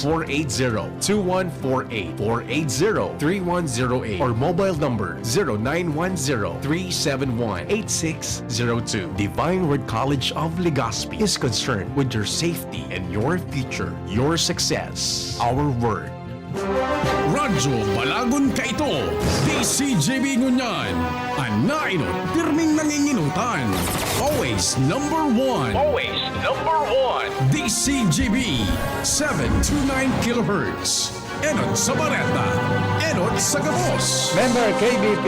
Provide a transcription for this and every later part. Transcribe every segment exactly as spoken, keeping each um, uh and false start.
four eight zero, two one four eight, four eight zero, three one zero eight, or mobile number zero nine one zero, three seven one, eight six zero two. Divine Word College of Legazpi is concerned with your safety and your future, your success. Our word. Radyo Balagon kaito, D C G B ngunyan. An nainot, pirming nanginginutan. Always number one. Always number one. D C G B, seven two nine kilohertz. Enot sa bareta, enot sa gabos. Member K B P,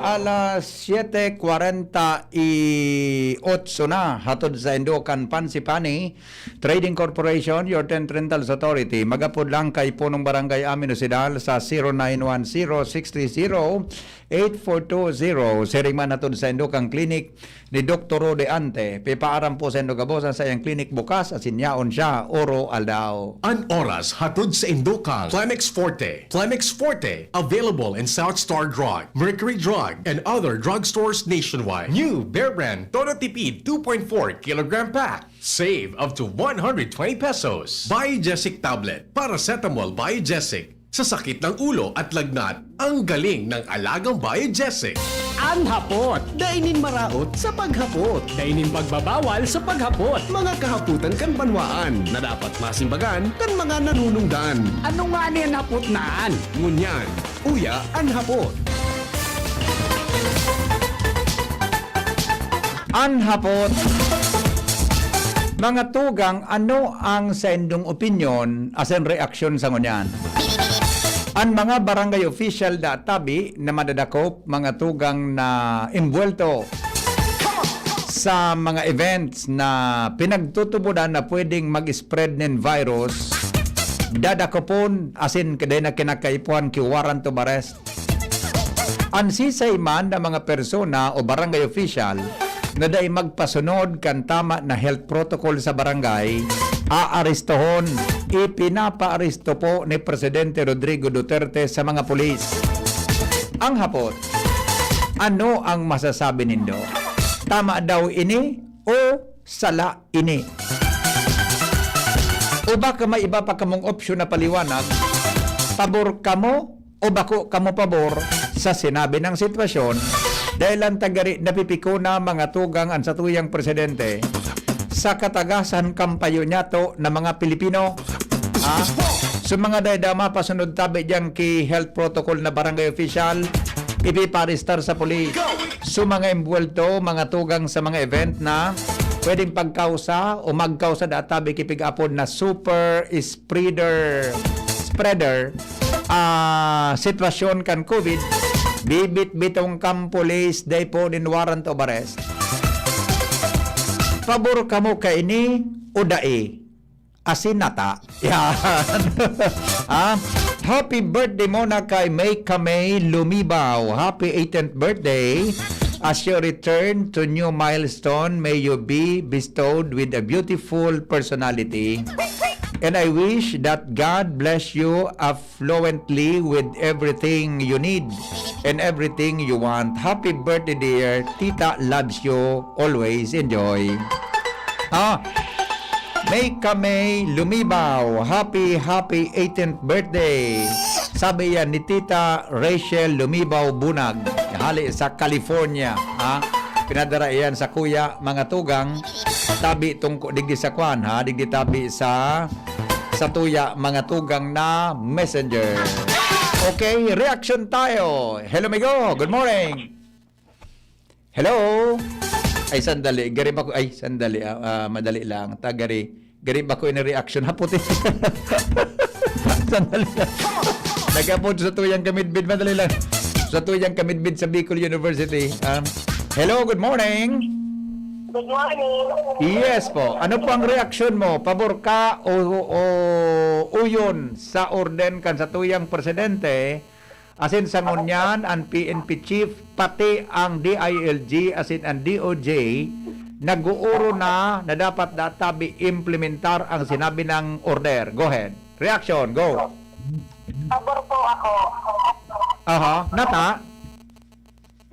alas siete kwarenta y ocho na, hatod saindo kan Pansipani Trading Corporation, your tent rentals authority. Mag-apod lang kay Punong Barangay Amin Osidal sa zero nine one zero six three zero eight four two zero. Siring man hatod saindo kan klinik ni Doktor Rode Ante. Pipaaram po saindo gabos an saiyang klinik bukas asin yaon siya oro aldaw. An oras hatod saindo kan Plemex Forte. Plemex Forte, available in South Star Drug, Mercury Drug, and other drugstores nationwide. New Bear Brand Todo Tipid two point four kilogram pack. Save up to one hundred twenty pesos. Biogesic tablet, paracetamol Biogesic. Sa sakit ng ulo at lagnat, ang galing ng alagang Biogesic. An hapot, dai nin maraot sa paghapot. Dai nin pagbabawal sa paghapot. Mga kahapotan kan banwaan na dapat masimbagan kan mga nanunungdan. Ano ngani an hapot na an? Ngunyan, uya an hapot. An hapot, mga tugang, ano ang saindong opinyon asin reaksyon sa ngunyan? An mga barangay official da tabi na madadakop, mga tugang, na imbuwelto sa mga events na pinagtutubodan na pwedeng mag-spread nin virus, dadakopon asin dai na kinakaipuhan ki warrant of arrest. An sisay man na mga persona o barangay official na dai magpasunod kan tama na health protocol sa barangay, aarestohon. Ipinapaaresto po ni Presidente Rodrigo Duterte sa mga pulis. Ang hapot, ano ang masasabi nindo? Tama daw ini o sala ini? O baka may iba pa kamong opsyon na paliwanag? Pabor kamo o bako kamo pabor sa sinabi nang sitwasyon? Dahil lang tagari napipikuna, mga tugang, an satuyang presidente sa katagasan kampayo niyato na mga Pilipino. Ha? So, mga dayda, mapasunod tabi diyan ki health protocol na barangay official, ipiparistar sa pulis. So, mga imbuwelto, mga tugang sa mga event na pwedeng pagkausa o magkausa da tabi ki pig-apod na super spreader, spreader, ah, sitwasyon kan COVID, bibit-bitong kan pulis, dai po nin warrant of arrest. Pabor kamo kaini o dai? Asin nata. Yan. Ah, happy birthday muna kay May Kamay Lumibaw. Happy eighteenth birthday. As you return to new milestone, may you be bestowed with a beautiful personality. And I wish that God bless you affluently with everything you need and everything you want. Happy birthday, dear. Tita loves you. Always enjoy. Ah, May Kamay Lumibaw, happy, happy eighteenth birthday. Sabi yan ni Tita Rachel Lumibaw Bunag, hali sa California, ha? Pinadara iyan sa kuya, mga tugang, tabi tungko, digdi sa kwan, ha? Digdi tabi sa, sa tuya, mga tugang na messenger. Okay, reaction tayo. Hello, amigo. Good morning. Hello? Ay, sandali. Gari ba ko, ay, sandali, ah, ah, madali lang. Ta, gari, gari ba ko ini reaction? Haputin. Sandali lang. Nagapod sa tuyang kamidbid, madali lang. Sa tuyang kamidbid sa Bicol University. Ah, hello, good morning. Good morning. Yes po. Ano po ang reaksyon mo? Pabor ka o, o uyon sa orden kan sa tuyang presidente? Asin sa ngunyan, an P N P chief, pati ang D I L G, asin an D O J, nag-uuro na na dapat da tabi implementar ang sinabi ng order. Go ahead. Reaction, go. Pabor po ako. Aha, nata?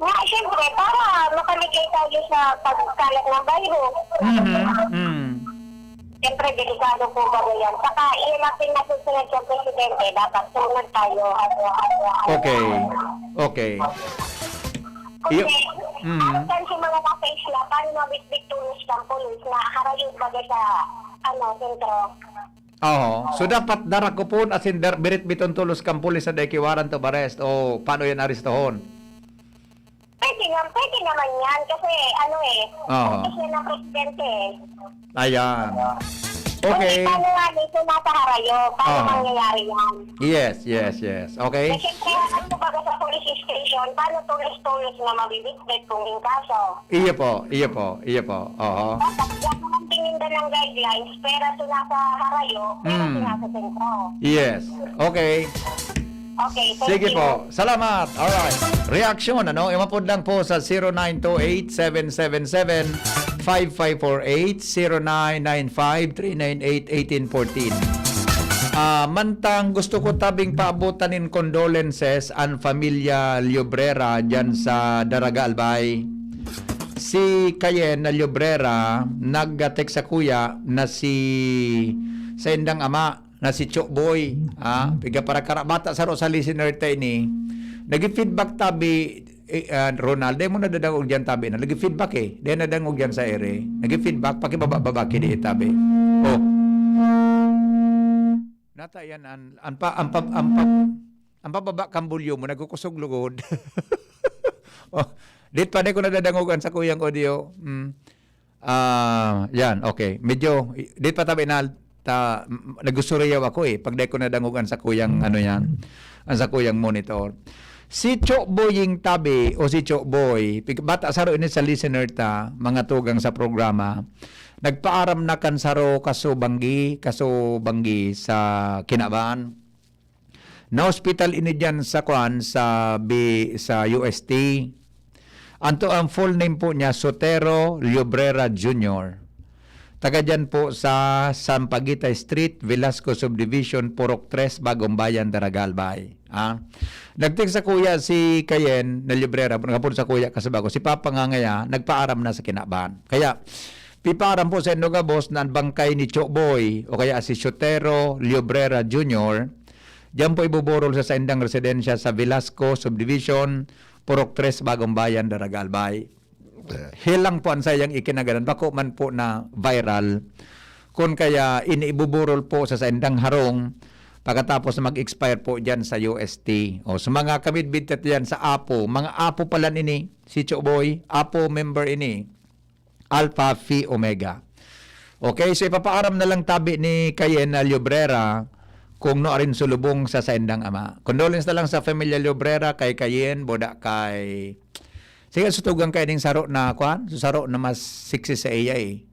Nga, siyempre, para makamigay tayo sa pagkalat ng virus. Mhm, mm. Siyempre, delikado po ba yan? Saka, iyan ang pinasusunod sa presidente, dapat sunod tayo. Okay. Okay. Kasi, Iyo- Mm. Ang chance yung mga nasa isla, paano mabitbit tulos ng polis na harayo baga sa, ano, sentro? Oo. So dapat darakupon asin dar birit-biton tulos kan pulis na dai ki warrant of arrest o paano yan arestohon? Pwede nga, pwede naman yan kasi ano eh, Oo. utos yan ng presidente eh. Ayan. Kung Okay. paano nga nito nasa harayo, paano Oo. mangyayari yan? Yes, yes, yes. Okay? Eh, siyempre, ano baga sa police station, paano tulos-tulos na mabibitbit kung inkaso? Iyo po, iyo po, iyo po. Oho. Dapat yan naman tininda ng guidelines, pero sa nasa harayo, pero Mm. sa nasa sentro. Yes. Okay. Okay, thank Sige you. po. Salamat. Alright. Reaksyon, ano? Imapod lang po sa zero nine two eight, seven seven seven, five five four eight, zero nine nine five, three nine eight, eighteen fourteen. Ah, mantang gusto ko tabing paabutan nin condolences an pamilya Llobrera dyan sa Daraga Albay. Si Kayen na Llobrera nag-text sa kuya na si sa indang ama na si Chokboy. Ah, piga para kara bata saro sa listener ta ini. Nag-feedback tabi eh, ah, Ronald, dai mo nadadangog diyan tabi na. Nag-feedback eh. Dai nadangog diyan sa ere. Nag-feedback, pakibaba-baba kini tabi. Oh. Nata yan an an pa an pa an pa an pababa kan volume mo nagkukusog lugod. Oh, dit pa dai ko nadadangog an sa kuyang audio. Mm. Ah, yan, okay. Medyo, di pa tabi na, ta, m- nagusurayaw ako eh, pag di ko nadangog an sakuyang, ano yan, ang sakuyang monitor. Si Cho Boying tabi o si Cho Boy, pig- bata saro ini sa listener ta, mga tugang sa programa, nagpaaram na kan saro kaso banggi, kaso banggi sa Kinaban. Na-hospital ini diyan sa kwan, sa, bi- sa U S T. Anto ang full name po niya, Sotero Llobrera Junior. Taga diyan po sa Sampaguita Street, Velasco Subdivision, Purok tres, Bagong Bayan, Daraga Albay. Ah. Nagtig sa kuya si Kayen na Llobrera, nagapon sa kuya kasabago, si Papa nga ngaya, nagpaaram na sa Kinaban. Kaya, pipaaram po sa Inogabos na ang bangkay ni Choboy o kaya si Sotero Llobrera Junior, diyan po ibuburol sa saindang residensya sa Velasco Subdivision, Purok tres, Bagong Bayan, Daraga Albay. Hilang po ang sayang ikinaganan, bako man po na viral. Kun kaya iniibuburol po sa saindang harong pagkatapos na mag-expire po dyan sa U S T. O sa mga kamidbid ta diyan sa Apo, mga Apo pala nini, si Choboy, Apo member ini, Alpha Phi Omega. Okay, so ipapaaram na lang tabi ni Kayen na Llobrera kung no arin sulubong sa saindang ama. Condolence na lang sa pamilya Llobrera, kay Kayen, boda kay... Sige, sutugan kayo ning saro na, kwan? So, saro na mas sexy sa iya eh.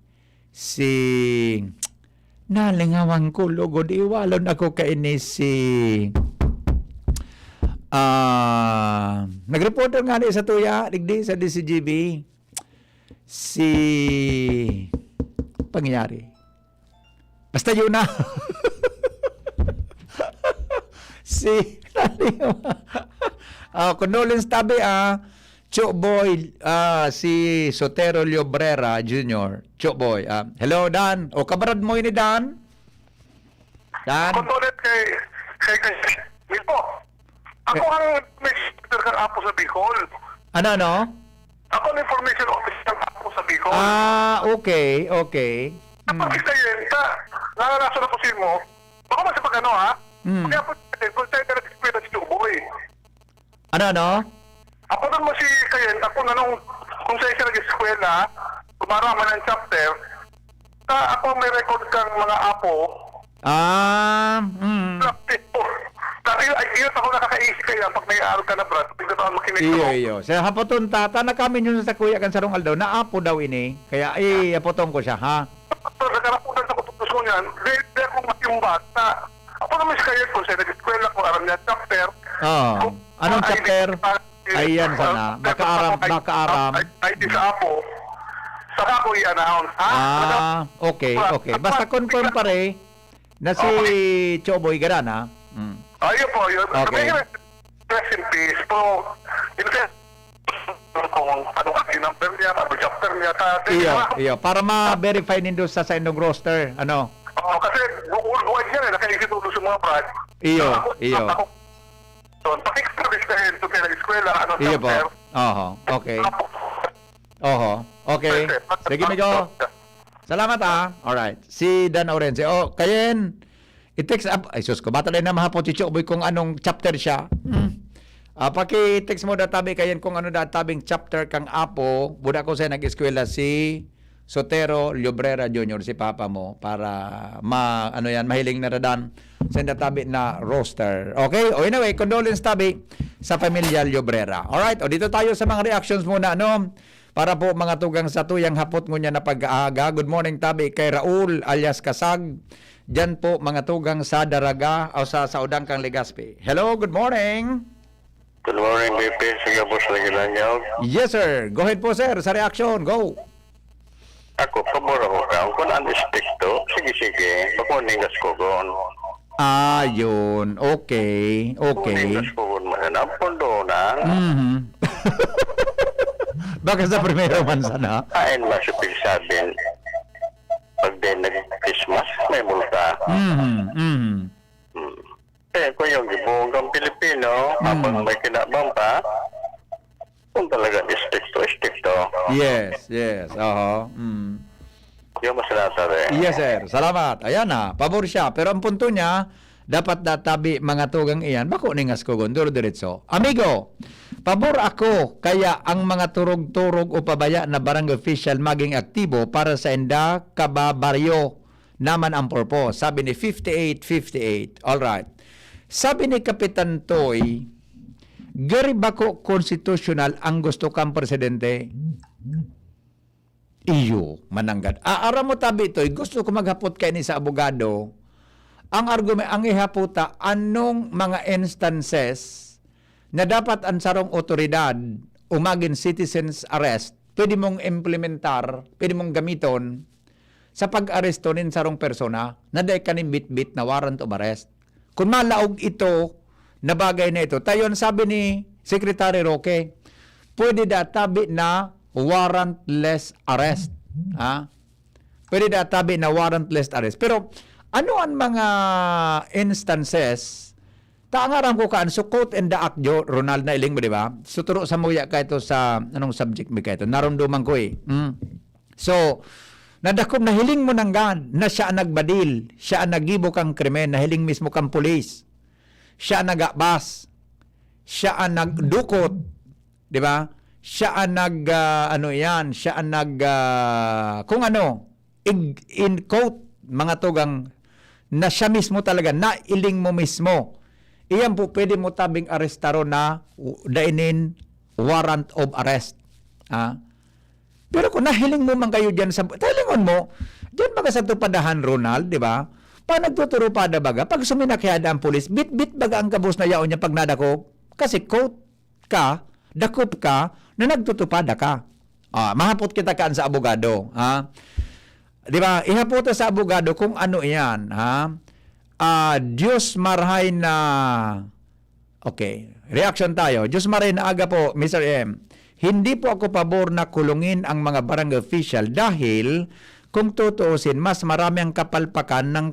Si... Nalingawan ko, lugod, iwalon ako kaini si... Ah, nag-reporter nga ni sa tuya, digdi sa D C G B. Si... Pangyayari. Basta yun na. Si... Ah, condolence tabi ah. Cho Boy, ah, si Sotero Llobrera Junior. Cho Boy, ah. Hello, Dan. O, kabarad mo ini, Dan? Dan? Condolence kay, kay, kay, Miko. Ako ang information officer ng Apo sa Bicol. Ano, ano? Ako ang information officer ng Apo sa Bicol. Ah, okay, okay. Kapag Mm. kita yun, ta, nangangasa na ko sa imo. Baka man sa pag-ano, ha? Mm. Kaya po, kung tayo ka nag-eskwela si Chuboy. Ano, ano? Ako nun mo si Kayen, ako na nung, kung saan siya nag-eskwela, tumara man ang chapter, ta, ako may record kang mga apo, Ah, mm. Dati, ay, ay, ako nakakaisip kaya pag may araw ka na, Brad, pag ito ang makinig Iyo, ako. iyo. Sa hapoton tata na kami yun sa kuya kan sarong aldaw, naapo daw ini. Kaya, eh, apoton ko siya, ha? So, nagkaraputan sa kututos mo niyan, di, di akong matimbat na, ako naman si Kayen, kung saan nag-eskwela, kung aram niya, chapter. Oo. Kung- Anong ay, chapter? di- Ayan sana. Ah, Makaaram, ay, makaaram. ay, ay, di sa apo. Saka ako i-announce, ha? Ah, okay, okay. Basta confirm pare na si Choboy Garana. Mm. Ayun po, yun. Okay. May rest in peace po. Yun kasi, kung ano kasi number niya, ano chapter niya. Sa, Iyo, iyo. Para ma-verify nindo sa, sa indong roster, ano? Oo, kasi worldwide yan eh, nakaisip mo sa mga branch. Iyo, Ako, iyo. ako, doon, pakikita sa eskwela, ano, Iyo po. chapter. Oho, okay. Tapos, Oho, okay. Sige, migo. Salamat, ah. Alright. Si Dan Orense. Oh, kayen, i-text up. Ay, sus ko. Bata na mahapon si Choboy kung anong chapter siya. Hmm. Ah, paki-text mo databi kayen kung ano databing chapter kang apo. Buda ko sa nag-eskwela si Sotero Llobrera Junior, si papa mo, para ma-, ano yan, mahiling na radan sa databi na roster. Okay? O anyway, condolence tabi sa pamilya Llobrera. Alright, o dito tayo sa mga reactions muna, no? Para po mga tugang sa tuyang hapot ngunyan na pag-aaga. Good morning, tabi kay Raul alias Kasag. Diyan po mga tugang sa Daraga o sa Saudang kang Legazpi. Hello, good morning. Good morning, B P. Sige, boss, lagi lang yaw. Yes, sir. Go ahead po, sir, sa reaction. Go. Ako, pabor ako ka. Kung ano estrikto, sige, sige. Bako ningas ko gon. Ah, yun. Okay. Okay. Ningas ko gon man. Ang pondo na. Mhm. Baka sa primero man sana. Ayan, masupil sabi. Pag din nag-Christmas, may multa. Mhm. Mhm. Hmm. Eh, kung yung gibuong kang Pilipino, Hmm. habang may kinabang pa, kung talaga estrikto, estrikto. Yes, yes. Oho. Mm. Yung mas nata rin. Yes, sir. Salamat. Ayan na. Pabor siya. Pero ang punto niya, dapat databi mga tugang iyan. Bako ningas ko, Gondor, diretso. Amigo, pabor ako kaya ang mga turog-turog o pabaya na barangay official maging aktibo para sa enda kababaryo naman ang purpose. Sabi ni fifty-eight fifty-eight. All right. Sabi ni Kapitan Toy, gari bako konstitusyonal ang gusto kang presidente? Iyo, mananggad. Ah, aram mo, tabi, Toy, gusto ko maghapot kaini sa abogado. Ang argume-, ang ihaputa, anong mga instances na dapat ang sarong otoridad o magin citizens arrest, pwede mong implementar, pwede mong gamiton sa pag-aresto nin sarong persona na dai ka nin bitbit na warrant of arrest. Kung malaog ito na bagay na ito, tayon sabi ni Secretary Roque, pwede da tabi na warrantless arrest. Ha? Pwede da tabi na warrantless arrest. Pero ano ang mga instances, ta ang aram ko kaan, so quote and the act, Jo, Ronald, na iling mo, di ba? So turo sa muya ka ito sa, anong subject mo ka ito? Narumduman ko eh. Mm. So, nadakop, nahiling mo nanggad na siya ang nagbadil, siya ang naggibo kang krimen, nahiling mismo kang pulis, siya ang nagabas, siya ang nagdukot, di ba? Siya ang nag, ah, ano yan, siya ang nag, ah, kung ano, ig-, in quote, mga tugang, na siya mismo talaga, nailing mo mismo. Iyan po, pwede mo tabing arestaro na w-, dainin warrant of arrest. Ah? Pero kung nahiling mo man kayo dyan sa, talingon mo, dyan baga sa tupadahan, Ronald, di ba? Pa nagtuturupada baga, pag suminakyada ang pulis, bit-bit baga ang gabos na yaon niya pag nadakop. Kasi quote ka, dakop ka, na nagtutupada ka. Ah, mahapot kita kaan sa abogado, ha? Di ba? Ihapot ta sa abogado kung ano iyan, ha? Ah, Diyos marhay na Okay. Reaction tayo. Diyos maray na aga po, Mister M. Hindi po ako pabor na kulungin ang mga barangay official dahil, kung tutuusin, mas marami ang kapalpakan ng,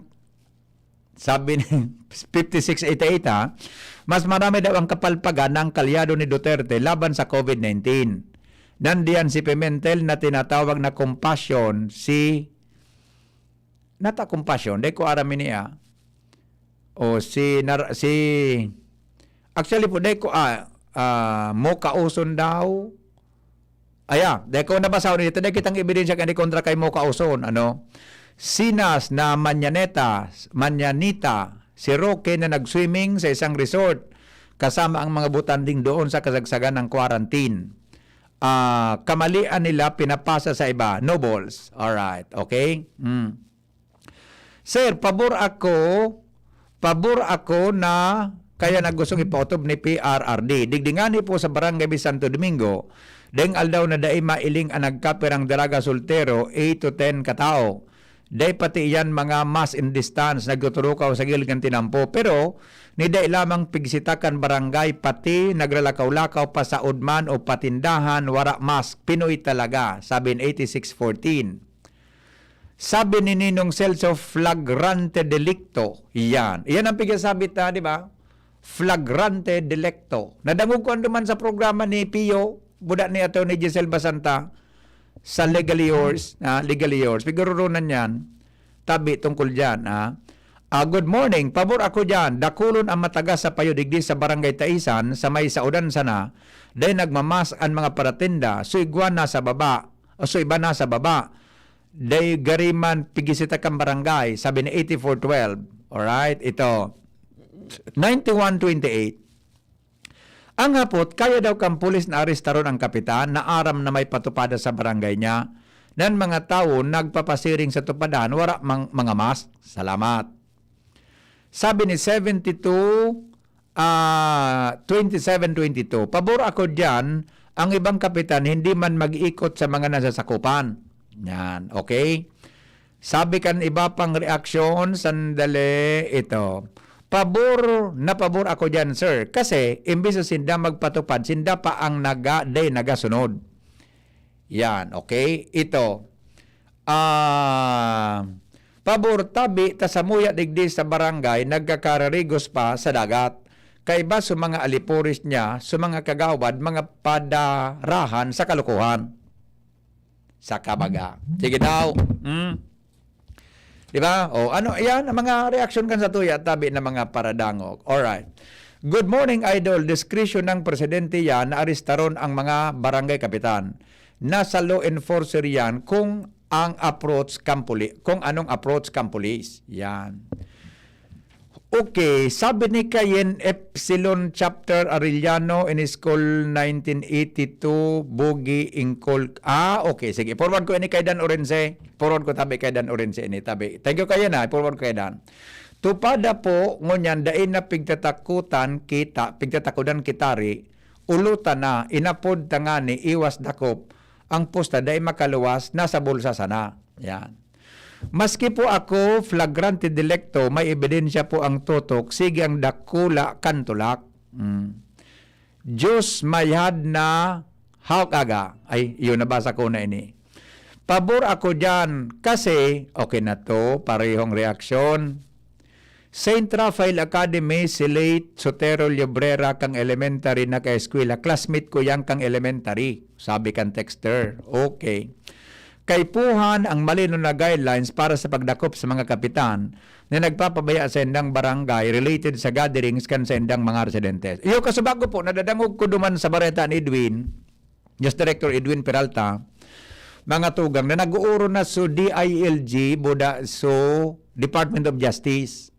sabi ni fifty-six eighty-eight, ha, mas marami daw ang kapalpakan ng kalyado ni Duterte laban sa COVID nineteen. Nandiyan si Pimentel na tinatawag na compassion, si nata compassion, dai ko aram ini, ah. O si Nar-, si, actually po, dai ko, ah, ah, Moka Uson daw. Aya, dai ko nabasa ulit. Dai kitang ebidensya kani kontra kay Moka Uson, ano? Sinas na Manyaneta, Manyanita, si Roque na nag-swimming sa isang resort kasama ang mga butanding doon sa kasagsagan ng quarantine. Ah, kamalian nila pinapasa sa iba. No balls. Alright. Okay? Mm. Sir, pabor ako, pabor ako na kaya na gustong ipaotob ni P R R D. Digdi ngani po sa Barangay Santo Domingo, deng aldaw na dai mailing ang nagkapirang dalaga soltero, eight to ten katao. Dai pati iyan mga mask and distance, nagtuturukaw sa gilid kan tinampo. Pero, ni dai lamang pigsita kan barangay, pati naglalakaw-lakaw pa saod man o patindahan, wara mask. Pinoy talaga, sabi ni eighty-six fourteen. Sabi ni Ninong Celso, flagrante delicto. Iyan. Iyan ang pigasabi ta, di ba? Flagrante delicto. Nadangog ko anduman sa programa ni Pio, buda ni Attorney Giselle Basanta, sa Legal Yours, ah, Legal Yours. Pigururungan yan. Tabi tungkol dyan, ah. Ah, good morning. Pabor ako dyan. Dakulon ang matagas sa payo digdi sa Barangay Taisan, sa may saodan sana. Dahil nagmamask ang mga paratinda. So, igwa na sa baba. O, so, iba na sa baba. Dai gari man pigisita kan barangay, sabi ni eighty-four twelve. Alright, ito. Ninety-one twenty-eight. Ang hapot, kaya daw kan pulis na arestaron ang kapitan na aram na may patupada sa barangay niya, nan mga tawo nagpapasiring sa tupadan, wara mang, mga mask. Salamat. Sabi ni seventy-two, ah, twenty-seven twenty-two, "Pabor ako diyan, ang ibang kapitan hindi man mag-ikot sa mga nasasakupan." Yan, okay? Sabi kan iba pang reaksyon, sandali, ito. "Pabor na pabor ako diyan, sir. Kasi, imbis na sinda magpatupad, sinda pa ang naga, day nagasunod." Yan, okay? Ito. Ah, pabor tabi ta samuya digdi sa barangay nagkakararigos pa sa dagat. Kaiba sa mga alipuris niya, sa mga kagawad, mga padarahan sa kalokohan. Sa kabaga. Sige daw. Hmm? Di ba? O, ano, yan, ang mga reaksyon kan sa tuya, tabi ng mga paradangog. Alright. Good morning, Idol. Diskresyon ng presidente yan na aristaron ang mga barangay kapitan. Nasa law enforcer yan kung ang approach kan puli-, kung anong approach kan pulis. Yan. Okay, sabi ni Kayen Epsilon Chapter Arellano in School nineteen eighty-two, Bugi, Ingkol. Ah, okay, sige. Forward ko ini kay Dan Orense. Forward ko tabi kay Dan Orense ini, tabi. Thank you kayo na. Forward ko kay Dan. Tupada po, ngunyan, dai na pigtatakutan kita, pigtatakudan kitari, ulutan na, inapod tangani, iwas dakop, ang pusta dai makaluwas, nasa bulsa sana. Yan. Maski po ako, flagrante delicto, may ebidensya po ang tutok, sige ang dakula kan tulak. Mm. Diyos mayad na hawak aga. Ay, yun, nabasa ko na ini. Pabor ako dyan kasi, okay na to, parehong reaksyon. Saint Raphael Academy, si late Sotero Llobrera kang elementary na kaeskwela. Classmate ko yan kang elementary, sabi kan texter. Okay. Kaipuhan ang malino na guidelines para sa pagdakop sa mga kapitan na nagpapabaya sa indang barangay related sa gatherings kan sa indang mga residentes. Iyo, kasubago po, nadadangog ko duman sa bareta ni Edwin, Just Director Edwin Peralta, mga tugang na nag-uuro na so D I L G, buda so Department of Justice.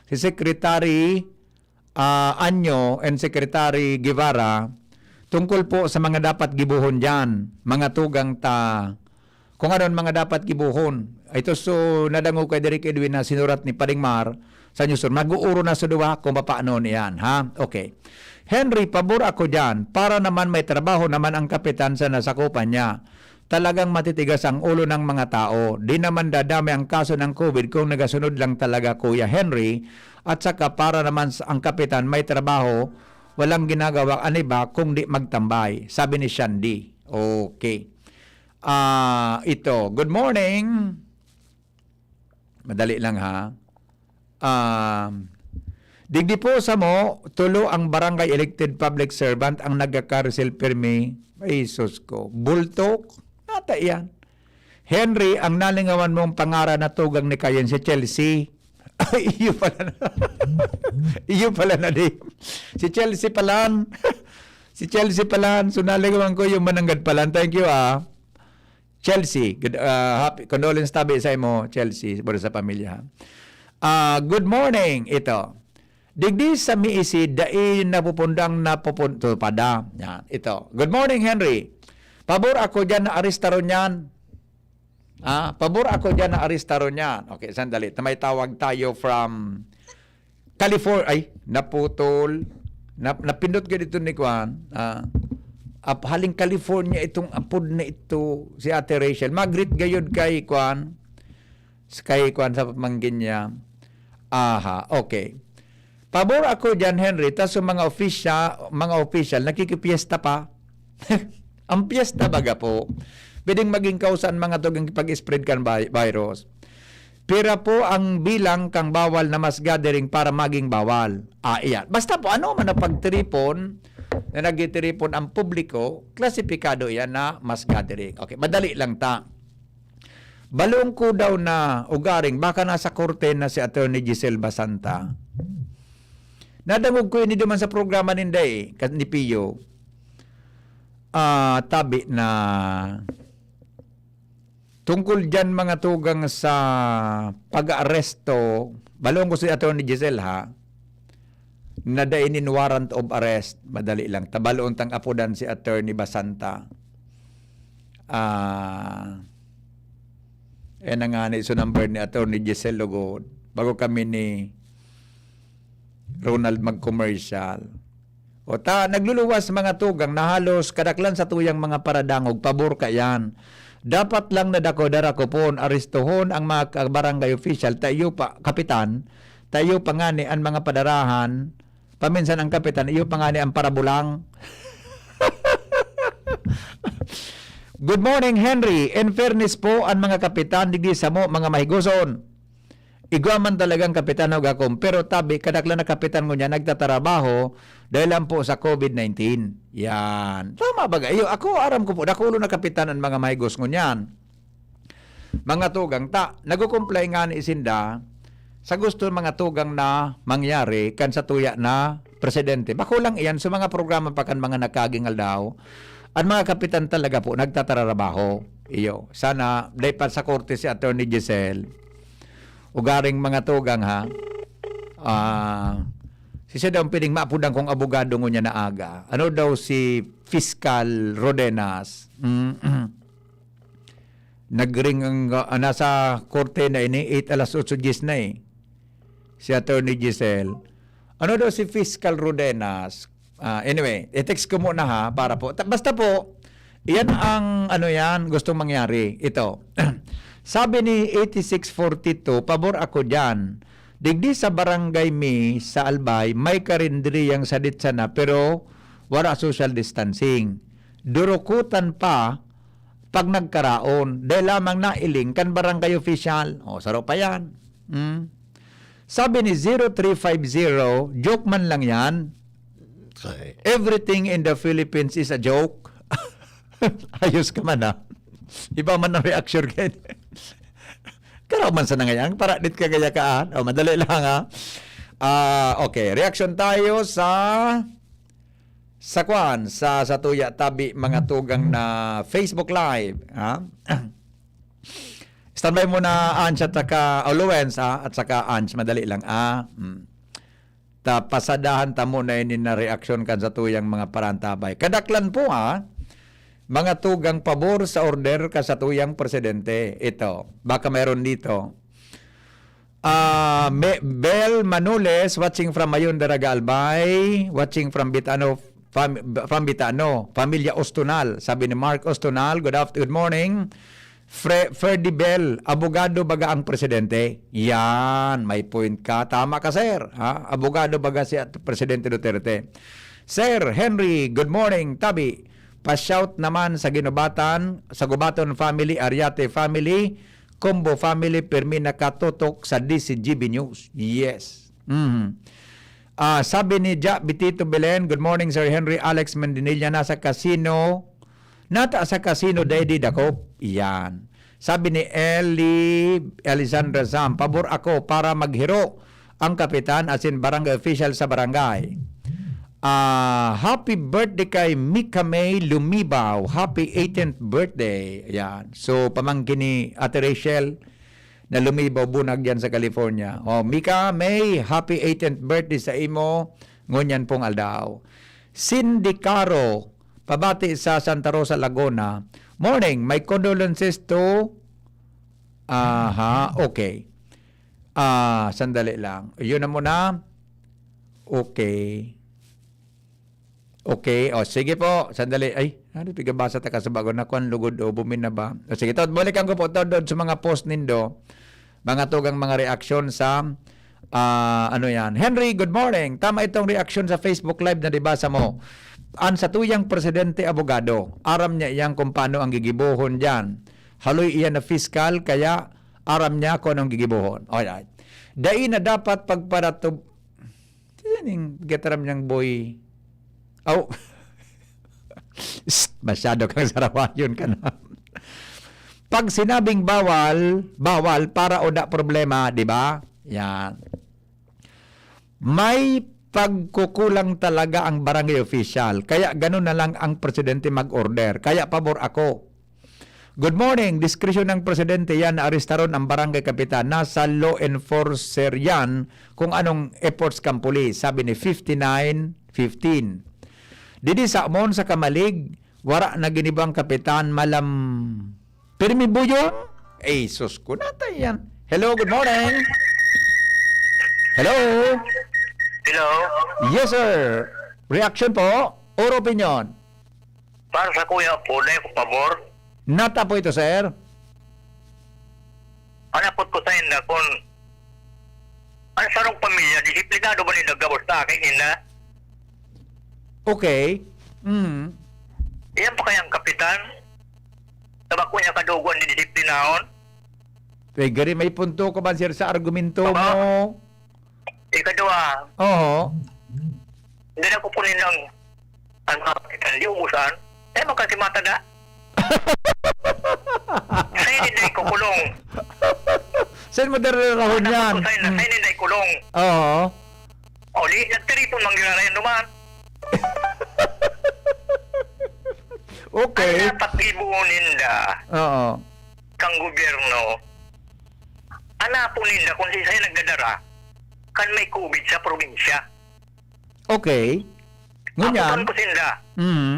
Si Secretary, ah, Anyo and Secretary Guevara tungkol po sa mga dapat gibohon diyan, mga tugang ta, kung ano ang mga dapat gibohon. Ito so nadangog kay Direk Edwin na sinurat ni Paring Mar sa Newsroom. Nag-uuro na sa duwa kung papaano niyan, ha? Okay. Henry, pabor ako diyan. Para naman may trabaho naman ang kapitan sa nasakupan niya. Talagang matitigas ang ulo ng mga tao. Di naman dadami ang kaso ng COVID kung nagasunod lang talaga, Kuya Henry. At saka para naman sa ang kapitan may trabaho, walang ginagawa ang iba kung di magtambay, sabi ni Shandy. Okay. Ah, ito. Good morning. Madali lang, ha. Um, digdi po samo, tulo ang barangay elected public servant ang nagkakaresil pirmi. Ay, sus ko. Bultok? Nata yan. Henry, ang nalingawan mong pangaran na tugang ni Kayen si Chelsea. Ay, iyo pala na. Iyo pala na, di. Si Chelsea palan. Si Chelsea palan. So, nalingawan ko yung mananggad palan. Thank you, ah. Chelsea. Good, ah, happy condolence tabi sa imo, Chelsea, para sa pamilya, ha? Ah, good morning, ito. Digdi sa miisi, dai napupundang napupun-, tupada. Yan, ito. Good morning, Henry. Pabor ako dyan na arestaron yan. Ah, pabor ako dyan na arestaron yan. Okay, sandali. May tawag tayo from California. Ay, naputol. Nap-, napindot ko dito ni Kwan. Ah, ap-, haling California itong apod na ito, si Ate Rachel. Magrit gayod kay Kwan. Sa kay kuwan sa pamangkin niya. Aha, okay. Pabor ako diyan, Henry, ta sa mga ofisya-, mga opisyal, nakikipiesta pa. Ang piyesta baga po, pwedeng maging kausa an mga tugang pag-spread kan vi-, virus. Pira po ang bilang kang bawal na mass gathering para maging bawal? Ah, iyan. Basta po, ano man ang pagtiripon na nagtitiripon ang publiko, klasipikado iyan na mass gathering. Okay, madali lang ta. Balong ko daw na ugaring, baka nasa korte na si Attorney Giselle Basanta. Nadangog ko ini duman sa programa ninda eh, ka-, ni Pio. Ah, tabi na tungkol diyan mga tugang sa pag-aaresto, balong ko si Attorney Giselle ha, na dai nin warrant of arrest, madali lang. Tabaloon tang apodan si Attorney Basanta. Ah, eh, nangani so number ni Attorney Giselle lugod. Bago kami ni Ronald mag-commercial. O ta, nagluluwas mga tugang na halos kadaklan sa tuyang mga paradangog, pabor ka yan. Dapat lang na dako-dara ko pon, aristohon ang mga ka-, barangay official, tayo pa, kapitan, tayo pa ngani ang mga padarahan, paminsan ang kapitan, iyo pa ngani ang parabulang. Good morning, Henry. In fairness po, ang mga kapitan, digdi samo, mga mahigoson. Igwa man talagang kapitan o gakom, pero tabi, kadaklan na kapitan ngunyan nagtatarabaho dahil lang po sa covid nineteen. Yan. Tama ba? Iyo, ako, aram ko po, dakulo na kapitan ang mga mahigos ngunyan. Mga tugang, ta, nagko-comply ngani sinda sa gusto mga tugang na mangyari kan sa tuya na presidente. Bako lang iyan sa mga programa pa kan mga nagkaaging aldaw. Ang mga kapitan talaga po nagtatrabaho. Iyo, sana dai pa sa korte si Attorney Giselle. Ugaring mga tugang, ha? Ah, si siya daw ang piling maapudan kong abogado ngunyan na aga. Ano daw si Fiscal Rodenas? Mm. Nagring ang, ah, nasa korte na ini, eight alas otso diyes na eh. Si Attorney Giselle. Ano daw si Fiscal Rodenas? Ah, anyway, i-text ko muna ha, para po. Ta-, basta po, iyan ang ano yan, gustong mangyari. Ito. Sabi ni eighty-six forty-two, "Pabor ako diyan. Digdi sa barangay mi sa Albay, may karindriyang sadit sana, pero wala social distancing. Durukutan pa pag nagkaraon, dahil lamang nailing kan barangay official." O, saro pa yan. Hmm? Sabi ni zero three five zero, "Joke man lang yan. Everything in the Philippines is a joke." Ayos ka man, ha? Iba man ang reaction kayo. Karaw man sa nangayan, para dit ka gaya ka, ah. O, madali lang, ha? Ah, okay, reaction tayo sa, sa kwan, sa, sa tuya tabi, mga tugang na Facebook Live, ha? Standby muna, Ange, at saka, o, Lawrence, ah, at saka Ange, madali lang, ah. Mm. Ta, pasadahan ta muna ini na reaksyon kan satuyang mga parantabay. Kadaklan po, ah, mga tugang pabor sa order kan satuyang presidente. Ito, baka meron dito. Ah, Me-, Bel Manules, watching from Mayon, Daraga, Albay, watching from Bitano, fam-, from Bitano, Pamilya Ostonal. Sabi ni Mark Ostonal, "Good after-, good morning." Fre-, Ferdy Bell, abogado baga ang presidente? Yan, may point ka. Tama ka, sir. Ha? Abogado baga si at-, Presidente Duterte. Sir Henry, good morning. Tabi, pa-shout naman sa Ginubatan, sa Gubaton family, Ariate family, Combo family, pirmi nakatutok sa D C G B News. Yes. Mhm. Ah, sabi ni Ja Bitito Belen, "Good morning, Sir Henry." Alex Mandinilla, nasa casino. Nata sa casino, Daddy Dakop. Iyan. Sabi ni Eli, Alexandra Zam, "Pabor ako para maghiro ang kapitan, as in barangay official sa barangay." Ah, happy birthday kay Mika May Lumibaw. Happy eighteenth birthday. Ayan. So, pamangkin ni Ate Rachel na lumibaw bunag yan sa California. Oh, Mika May, happy eighteenth birthday sa imo. Ngunyan pong aldaw. Cindy Caro, pabati sa Santa Rosa, Laguna. Morning, my condolences to, aha, okay. Ah, sandali lang. Yun na muna. Okay. Okay. O, sige po. Sandali. Ay, ano, pigabasa ta ka sa bago na kwan, lugod o bumin na ba? O, sige, to, balikan ko po to doon sa mga post nindo. Mga tugang mga reaksyon sa, ah, ano yan. Henry, good morning. Tama itong reaksyon sa Facebook Live na nabasa mo. Ang satuyang presidente abogado, aram niya iyan kung paano ang gigibohon diyan. Haloy iyan na fiscal, kaya aram niya kung anong gigibohon. Alright. Dai na dapat pagparatub-, sining gitaram niyang boy. Aw. Shh, masyado kang sarawayon ka na. Pag sinabing bawal, bawal para o da problema, di ba? Yan. May pagkukulang talaga ang barangay official. Kaya ganun na lang ang presidente mag-order. Kaya pabor ako. Good morning. Diskresyon ng presidente yan na arestaron ang barangay kapitan. Nasa law enforcer yan kung anong efforts kang pulis, sabi ni fifty-nine fifteen. Didi sa Amon sa Kamalig, wara na ginibang kapitan, malam. Pirmi buyo? Eh, sus ko, natay yan. Hello, good morning. Hello? Hello? Yes, sir. Reaction po or opinion? Para sa kuya po, dahil ko pabor, Nata po ito, sir. Ang apot ko sa inda kun ang sarong pamilya, disiplinado ba ninda gabos ta kay ninda? Okay. Mm. Iyan pa kayang kapitan? Tabako niya kadugo ang didisiplinahon? Eh, gari may punto ko ba, sir, sa argumento Baba? mo? Ikadua, Oo. hindi na ko kunin ng ang mga kapitan, di ubusan. Eh, magkasimata na. Sa inday ko kulong. Saan mo dararahon yan? Sa inday, sa inday kulong. Oo. O di, nagtiripon man ginarayan duman. Okay. Ang dapat gibuon ninda Oo. kang gobyerno, anapon ninda kung siya nagdadara kan may COVID sa probinsya. Okay. Aputan Ngunyan. ko sinda, Mm.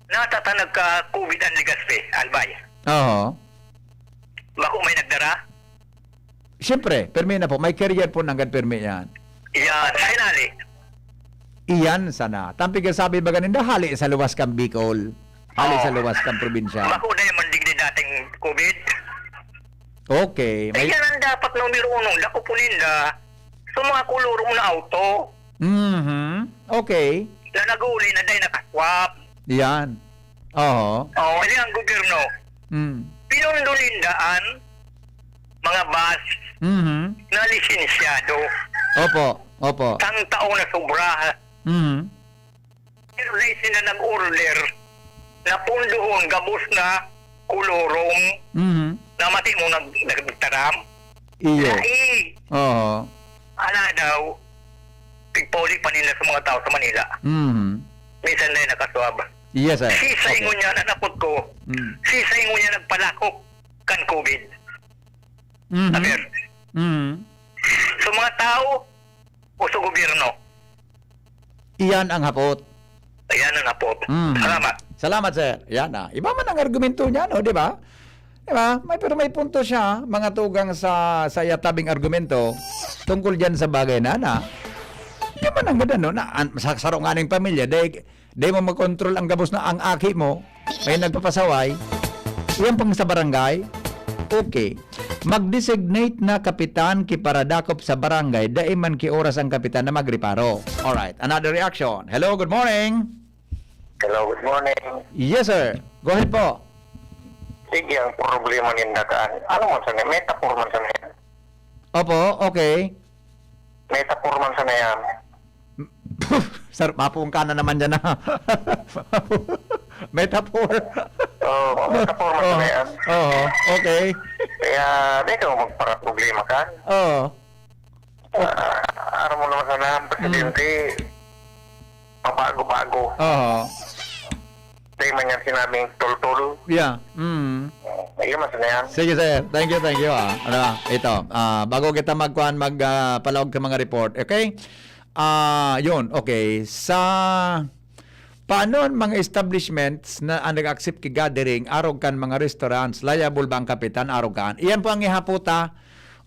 nata ta nagka-COVID ang Legazpi, Albay. Oo. Bako may nagdara? Siyempre, permi na po. May carrier po nanggad permi yan. Yan, finally. Iyan sana. Tampig ang sabi ba ganinda, hali sa luwas kang Bicol. Hali sa luwas kang probinsya. Bako na yung mandig ni dating COVID. Okay. May... Yan ang dapat numero uno. Dako po ninda. So mga kulurong na auto Mhm. Okay. na nag-uuli na dahil nakaswap. Yan. Oo. O, kaya ang gobyerno, Mm. pinundo ninda ang mga bus Mhm. na lisensyado. Opo. Opo. Sang tao na sobra. Mhm. Pero dahil sila nag-order na pundohon gabos na kulurong Mhm. na mati mo nag nagtaram. Iyo. Dahil, Oo. ala daw, pigpauli pa nila sa mga tao sa Manila. Mhm. Minsan na yung nakaswab. Yes, sir. Sisay Okay. ngunyan, ang apot ko, Mm. sisay ngunyan nagpalakop kan COVID. Mhm. Aber, Mhm. sa mga tao o sa gobyerno, Iyan ang hapot. Ayan ang apot. Mm. Salamat. Salamat, sir. Yan na. Iba man ang argumento niya, no? Di ba? Di ba? May, pero may punto siya, mga tugang sa, sa iyatabing argumento tungkol dyan sa bagay na, na, di man ang ganda, no? Na, an, sa saro nga ning pamilya, di, di mo makontrol ang gabos na ang aki mo, may nagpapasaway, iyan pang sa barangay, okay. Mag-designate na kapitan ki paradakop sa barangay, dai man ki oras ang kapitan na magreparo. Alright, another reaction. Hello, good morning. Hello, good morning. Yes, sir. Go ahead po. Sige, ang problema ninda kaan. Ano man sa niya? Metaphor man sa niya. Opo, okay. Metaphor man sa niya. Sir, mapuong ka na naman dyan, ha? Metaphor. Oo, metaphor man sa niya. Oo, okay. Kaya, di ka magpara-problema ka. Oo. Ah, aram mo naman sana, ang presidente, mabago-bago. Oo. Dahil man yan sinabing tultul. Yeah. Mm. Ayun, mas na yan. Sige, sir. Thank you, thank you, ah. Ano, ito. Ah, bago kita magkuhan, mag, ah, palawag sa mga report. Okay? Ah, yun. Okay. Sa, paano ang mga establishments na ang nag-accept ki gathering, arog kan mga restaurants, liable ba ang kapitan, arog kan? Iyan po ang ihaputa.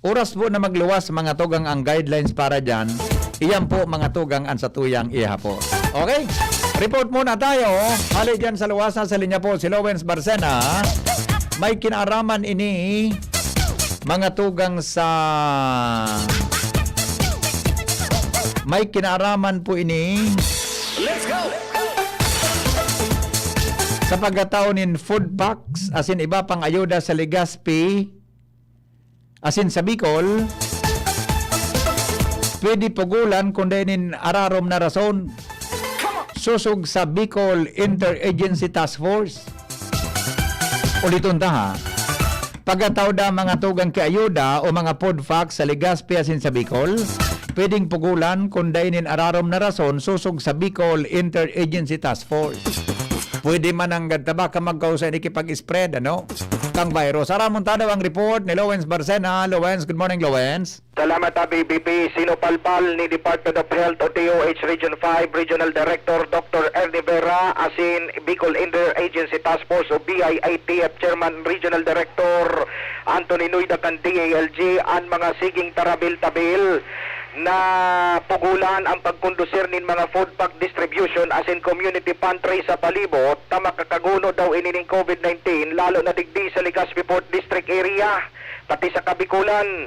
Oras po na magluwas, mga tugang, ang guidelines para dyan. Iyan po, mga tugang, ang satuyang ihapot. Okay? Report muna tayo. Hali dyan sa luwas, nasa linya po si Lowens Barcena. May kinaaraman ini Mga tugang sa may kinaaraman po ini. Let's go! Sa pagkatao nin food packs, asin iba pang ayuda sa Legazpi, asin sa Bicol, pwede pugulan kun dai nin ararom na rason. Sosog sa Bicol Interagency Task Force. Uliton ta, ha. Pagkatao da mga tugang ki ayuda o mga food packs sa Legazpi asin sa Bicol, pwedeng pugulan kun dai nin ararom na rason sosog sa Bicol Interagency Task Force. Pwede man nanggad ta baka magkausa ini kipag-spread, ano, kang virus. Aramon ta daw ang report ni Lawrence Barcena. Lawrence, good morning, Lawrence. Salamat, Abi B P. Sinupalpal ni Department of Health o D O H Region five Regional Director Doctor Ernie Vera asin Bicol Interagency Task Force o B I A T F Chairman Regional Director Anthony Nuida kan D A L G an mga siging tarabil-tabil na pugulan ang pagkondusir nin mga food pack distribution asin community pantry sa palibot ta makakaguno daw ini nin COVID nineteen, lalo na digdi sa Legazpi Fourth District Area, pati sa Kabikulan.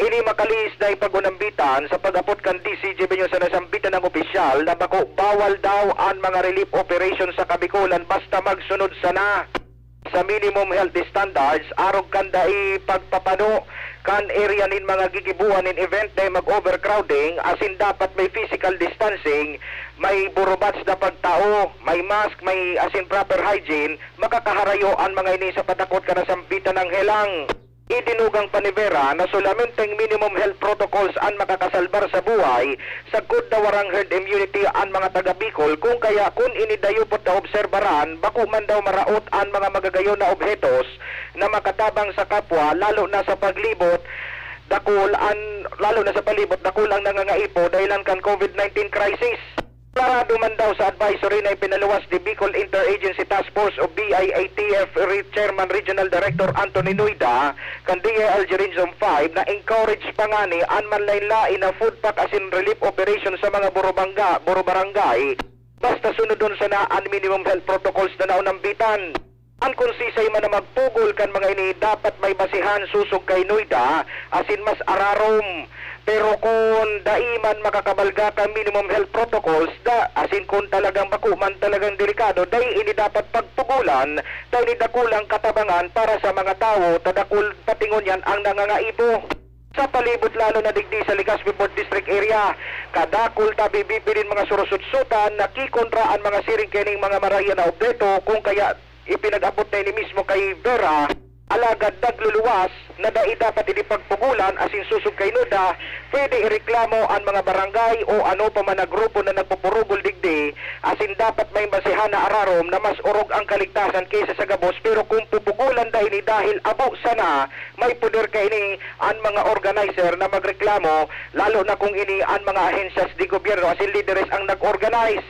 Ini makalihis na ipag-unambitan sa pag-apot kan D C J Benyo sa nasambitan ng opisyal na bako bawal daw an mga relief operation sa Kabikulan basta magsunod sana sa minimum health standards arog kan dai pagpapano kan area nin mga gigiboan nin event, dai mag-overcrowding, asin dapat may physical distancing, may burubats na pagtao, may mask, may asin proper hygiene, makakaharayo an mga ini sa padakot kan nasambitan ng helang. Idinugang pa ni Vera na solamente ang minimum health protocols an makakasalbar sa buhay, sagkod na warang herd immunity an mga taga Bicol, kung kaya kun ini dayo pot naobserbaran, bako man daw maraot an mga magagayon na obhetos na makatabang sa kapwa, lalo na sa paglibot, dakul an, lalo na sa palibot, dakul ang nangangaipo dahilan kan COVID nineteen crisis. Deklarado man daw sa advisory na ipinaluwas ni Bicol Interagency Task Force o B I A T F Re-, Chairman Regional Director Anthony Nuida kan D A L G Region five na encourage pa ngani an manlain-lain na food pack asin relief operation sa mga burubangga-, burubarangay, basta sunodon sana an minimum health protocols na naunambitan. An kun sisay man na magpugol kan mga ini dapat may basehan sosog kay Nuida asin mas ararom. Pero kun dai man makakabalga kan minimum health protocols, da, asin kun talagang bako man talagang delikado, dai ini dapat pagpugolan, ta ini dakulang katabangan para sa mga tawo, ta dakul pati ngunyan ang nangangaipo. Sa palibot, lalo na digdi sa Legazpi Fourth District Area, kadakul ta bibibi nin mga surusutsutan, nakikontra an mga siring kaining mga maraya na obheto, kung kaya ipinag-abot na ini mismo kay Vera, alagad nagluluwas na dai dapat ini pagpugolan asin sosog kay Nuida, pwede ireklamo an mga barangay o ano pa man na grupo na nagpupurugol digdi, asin dapat may basehan na ararom na mas orog ang kaligtasan kaysa sa gabos, pero kung pupugolan da ini dahil abo sana, may poder kaini an mga organizer na magreklamo, lalo na kung ini an mga ahensyas de gobyerno asin lideres ang nag-organize.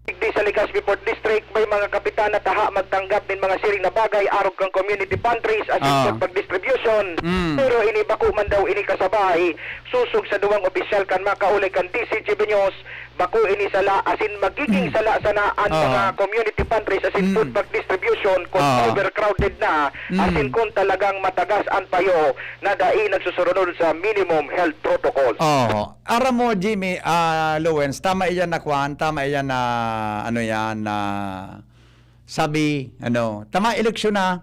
Digdi sa Legazpi Fourth District, may mga kapitan na taha magtanggap nin mga siring na bagay arog kan community pantries asin Ah. food pack distribution. Mm. Pero ini bako man daw ini kasabay. Sosog sa duwang opisyal kan makaulay kan D C G B News, bako ini sala asin magiging Mm. sala sana an Ah. mga community pantries asin Mm. food pack distribution kung Ah. overcrowded na, Mm. asin kung talagang matagas an payo na dai nagsusunod sa minimum health protocols. Oo. Aram mo, Jimmy, ah, Lawrence, tama iyan na kwan, tama iyan na, ano yan, na sabi, ano, tama, eleksyon na.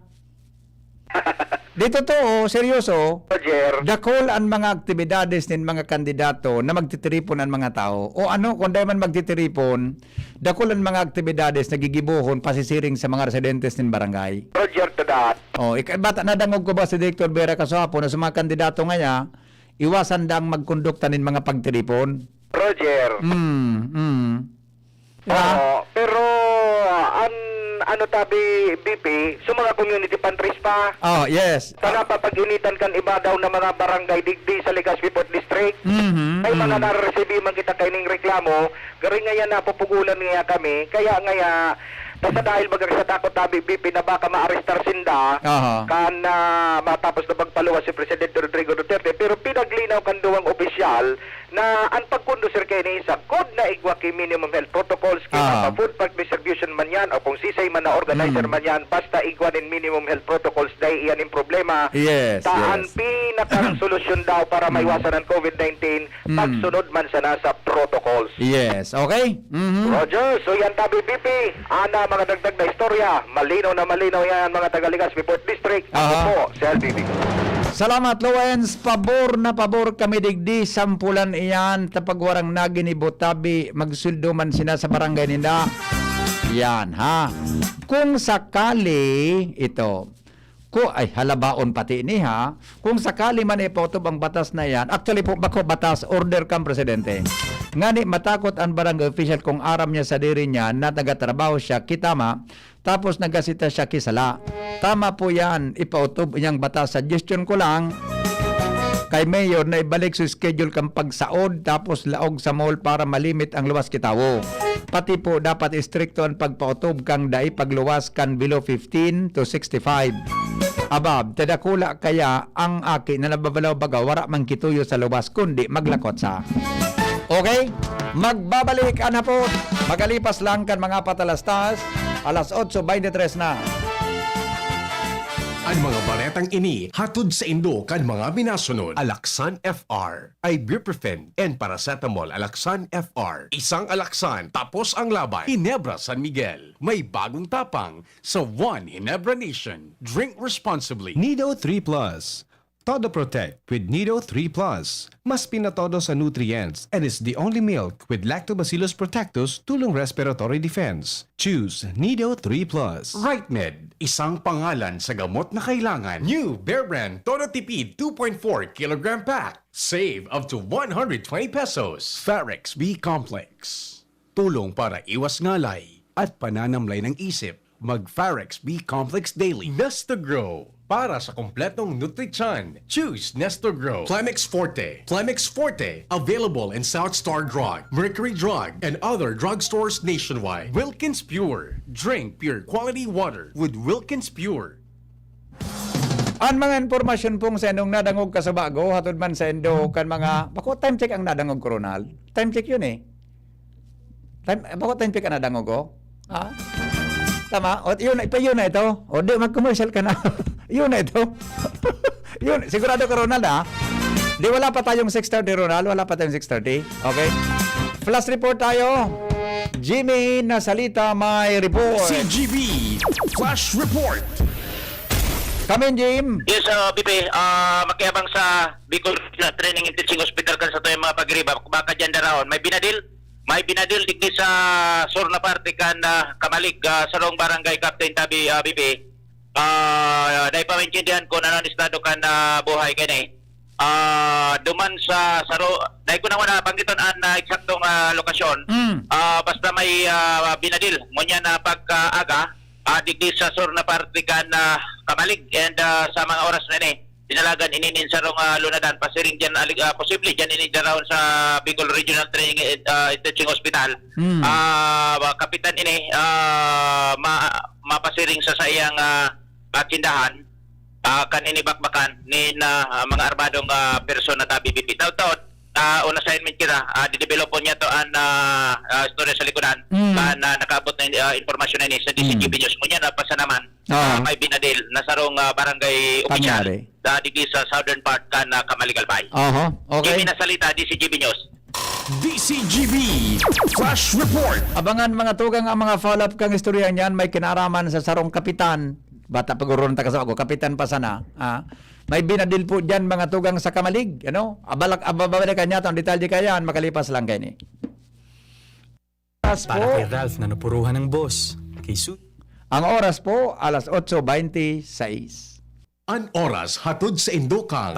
Di totoo, seryoso. Roger. Dakul an mga aktibidades nin mga kandidato na magtitiripon an mga tao. O ano, kung dai man magtitiripon, dakul an mga aktibidades na gigibohon pasisiring sa mga residentes nin barangay. Roger to that. Oh, ik-, bata, nadangog ko ba si Director Vera Casuapo na sa mga kandidato ngaya, iwasan dang magkondukta nin mga pagtiripon. Roger. Mm, mm. Ah. Oo, pero, ah, an, ano tabi, B P, sa mga community pantries pa. Oh, yes. Sana papag-initan kan iba daw na mga barangay digdi sa Legazpi Fourth District. Mhm, May mga mm. nareresibi man kita kaining reklamo, gari ngaya napupugulan ngaya kami, kaya ngaya, basta dahil bagang sa takot tabi, B P, na baka maarestar sinda, Aha. kan, ah, matapos na pagpaluwas si Presidente Rodrigo Duterte, pero pinaglinaw kan duwang opisyal na an pagkondusir kaini sagkod na igwa ki minimum health protocols, ki Ah. mga food pack distribution man yan o kung sisay man na organizer Mm. man yan, basta igwa nin minimum health protocols, dai iyan yung problema. Yes, Taan yes. pinakang solusyon daw para maiwasan ang COVID nineteen, Mm. pagsunod man sana sa protocols. Yes, okay? Mhm. Roger, so yan tabi, B P. Ana, mga dagdag na istorya. Malinaw na malinaw yan, mga taga Legazpi Fourth District. Ako Aha. po, si L B B. Salamat, Lawrence. Pabor na pabor kami digdi. Sampulan iyan, tapag warang naginibo tabi, magsuldo man sina sa barangay ninda. Yan, ha? Kung sakali ito, ko ay halabaon pati ni ha, kung sakali man ipautob ang batas na iyan, actually po, bako batas, order kan presidente. Ngani matakot ang barangay official kung aram niya sa diri niya na nagatrabaho siya, kita ma, tapos nagasita siya kisala. Tama po yan, ipautob iyang batas. Suggestion ko lang, kay Mayor na ibalik sa schedule kang pagsaod tapos laog sa mall para malimit ang luwas kitawo. Pati po dapat istrikto ang pagpautob kang dai pagluwas kan below fifteen to sixty-five. Abab, tadakula kaya ang aki na nababalaw baga wara man kituyo sa luwas kundi maglakot sa. Okay? Magbabalik ang hapon. Magalipas lang kan mga patalastas, alas otso beintitres na. An mga baretang ini hatod saindo kan mga minasunod: Alaxan F R, ibuprofen and paracetamol. Alaxan F R, isang Alaxan, tapos ang laban. Ginebra San Miguel, may bagong tapang sa One Ginebra Nation. Drink responsibly. Nido three plus. Todo Protect with Nido three plus. Mas pinatodo sa nutrients and is the only milk with Lactobacillus protectus tulong respiratory defense. Choose Nido three plus. Rightmed, isang pangalan sa gamot na kailangan. New Bear Brand Todo Tipid two point four kilogram pack. Save up to one hundred twenty pesos. Farex B Complex. Tulong para iwas ngalay at pananamlay ng isip. Mag Farex B Complex Daily. Nesta Grow. Para sa kompletong nutrisyon, choose Nesta Grow. Plemex Forte. Plemex Forte. Available in South Star Drug, Mercury Drug, and other drugstores nationwide. Wilkins Pure. Drink pure quality water with Wilkins Pure. An mga impormasyon pong sa indong nadangog kasubago, hatod man sa indo kan mga, bako time check ang nadangog ko, Ronald. Time check yun eh. Time, bako time check ang nadangog ko. Ha? Tama? O, yun, pa yun na ito. O, di, mag-commercial ka na. Yun na ito. Yun, sigurado ka, Ronald, ha? Di, wala pa tayong six thirty, Ronald. Wala pa tayong six thirty. Okay? Flash report tayo. Jimmy Nasalita may report. C G B Flash Report. Come in, Jim. Yes, uh, B P, ah, makiabang sa Bicol Regional Training and Teaching Hospital kan sa tuyang mga pagiriba. Baka dyan daraon. May binadil. May binadil digdi sa sur na parte kan ah, Kamalig, ah, sarong barangay captain tabi, ah, B P. Ah, dahil pamaintindihan ko na ang estado kan ah, buhay kani. Ah, duman sa saro, dahil ko na wala banggiton ang ah, eksaktong ah, lokasyon. Mm. Ah, basta may ah, binadil. Ngunyan na pagkaaga, ah, digdi sa sur na parte kan ah, Kamalig and ah, sa mga oras na ni, dinalagan ini nin sarong ah, lunadan, pasiring dyan, alig, ah, posible dyan ini daraon sa Bicol Regional Training and ah, Teaching Hospital. Mm. Ah, kapitan ini, ah, ma, mapasiring sa saiyang ah, ah, tindahan, ah, kan ini bakbakan nin ah, mga armadong ah, persona tabi, B P. Taud-taud, ah, on assignment kita, ah, didevelopon niya to an ah, ah, istorya sa likodan. Mm. Kan ah, nakaabot na ah, impormasyon na ini sa D C G B News. Ngunyan na pasa naman, Ah. ah, may binadil na sarong ah, barangay opisyal Pangyari. sa digdi sa southern part kan ah, Kamalig, Albay. Aha, okay. Jimmy Nasalita, D C G B News. D C G B Flash Report. Abangan, mga tugang, ang mga follow-up kang istorya niyan may kinaraman sa sarong kapitan. Bata pa guro na taga sa ako, kapitan pa sana. Ah. May binadil po dyan, mga tugang, sa Kamalig. Ano? Abalak, ababalikan niya itong detalye kaya yan, makalipas lang kayo ni. Oras po, Para kay Ralph na napuruhan ng boss, kay Su- ang oras po, alas otso beintiseis. An oras hatod sa indo kang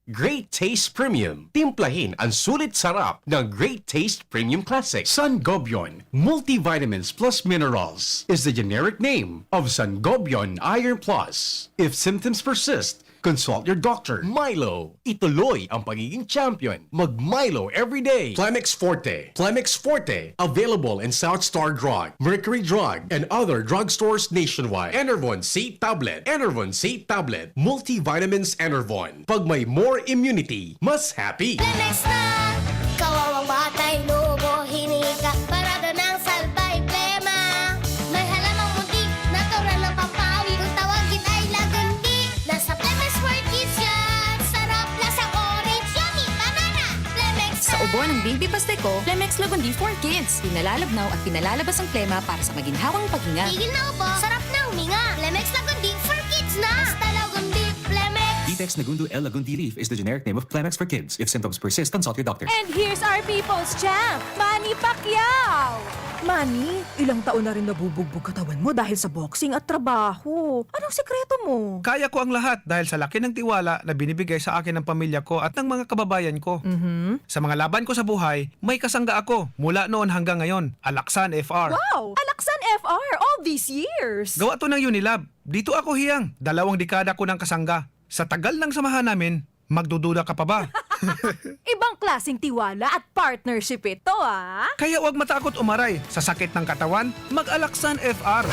Great Taste Premium. Timplahin ang sulit sarap ng Great Taste Premium Classic. Sangobion Multivitamins Plus Minerals is the generic name of Sangobion Iron Plus. If symptoms persist, consult your doctor. Milo, ituloy ang pagiging champion. Mag Milo everyday. Plemex Forte. Plemex Forte, available in South Star Drug, Mercury Drug, and other drugstores nationwide. Enervon C Tablet. Enervon C Tablet. Multivitamins Enervon. Pag may more immunity, mas happy. Lemex na! Kawawang batay, lobo, hinika, parada ng salbay, plema. May halamang muntik, natural na pampawi, Ng Baby Pasteco, Flemex Lagundi for Kids. Pinalalabnaw at pinalalabas ang plema para sa maginhawang paghinga. Tigil na ubo, sarap na huminga. Flemex Lagundi for Kids na! Basta Lagundi, Flemex! Ditex Nagundo L Lagundi Leaf is the generic name of Flemex for Kids. If symptoms persist, consult your doctor. And here's our people's champ, Manny Pacquiao! Manny, ilang taon na rin nabubugbog katawan mo dahil sa boxing at trabaho. Anong sikreto mo? Kaya ko ang lahat dahil sa laki ng tiwala na binibigay sa akin ng pamilya ko at ng mga kababayan ko. Mhm. Sa mga laban ko sa buhay, may kasangga ako mula noon hanggang ngayon, Alaksan F R. Wow! Alaksan F R all these years! Gawa to ng Unilab. Dito ako hiyang, dalawang dekada ko ng kasangga. Sa tagal ng samahan namin, magdududa ka pa ba? Ibang klaseng tiwala at partnership ito, ah! Kaya huwag matakot umaray sa sakit ng katawan, mag-Alaksan F R.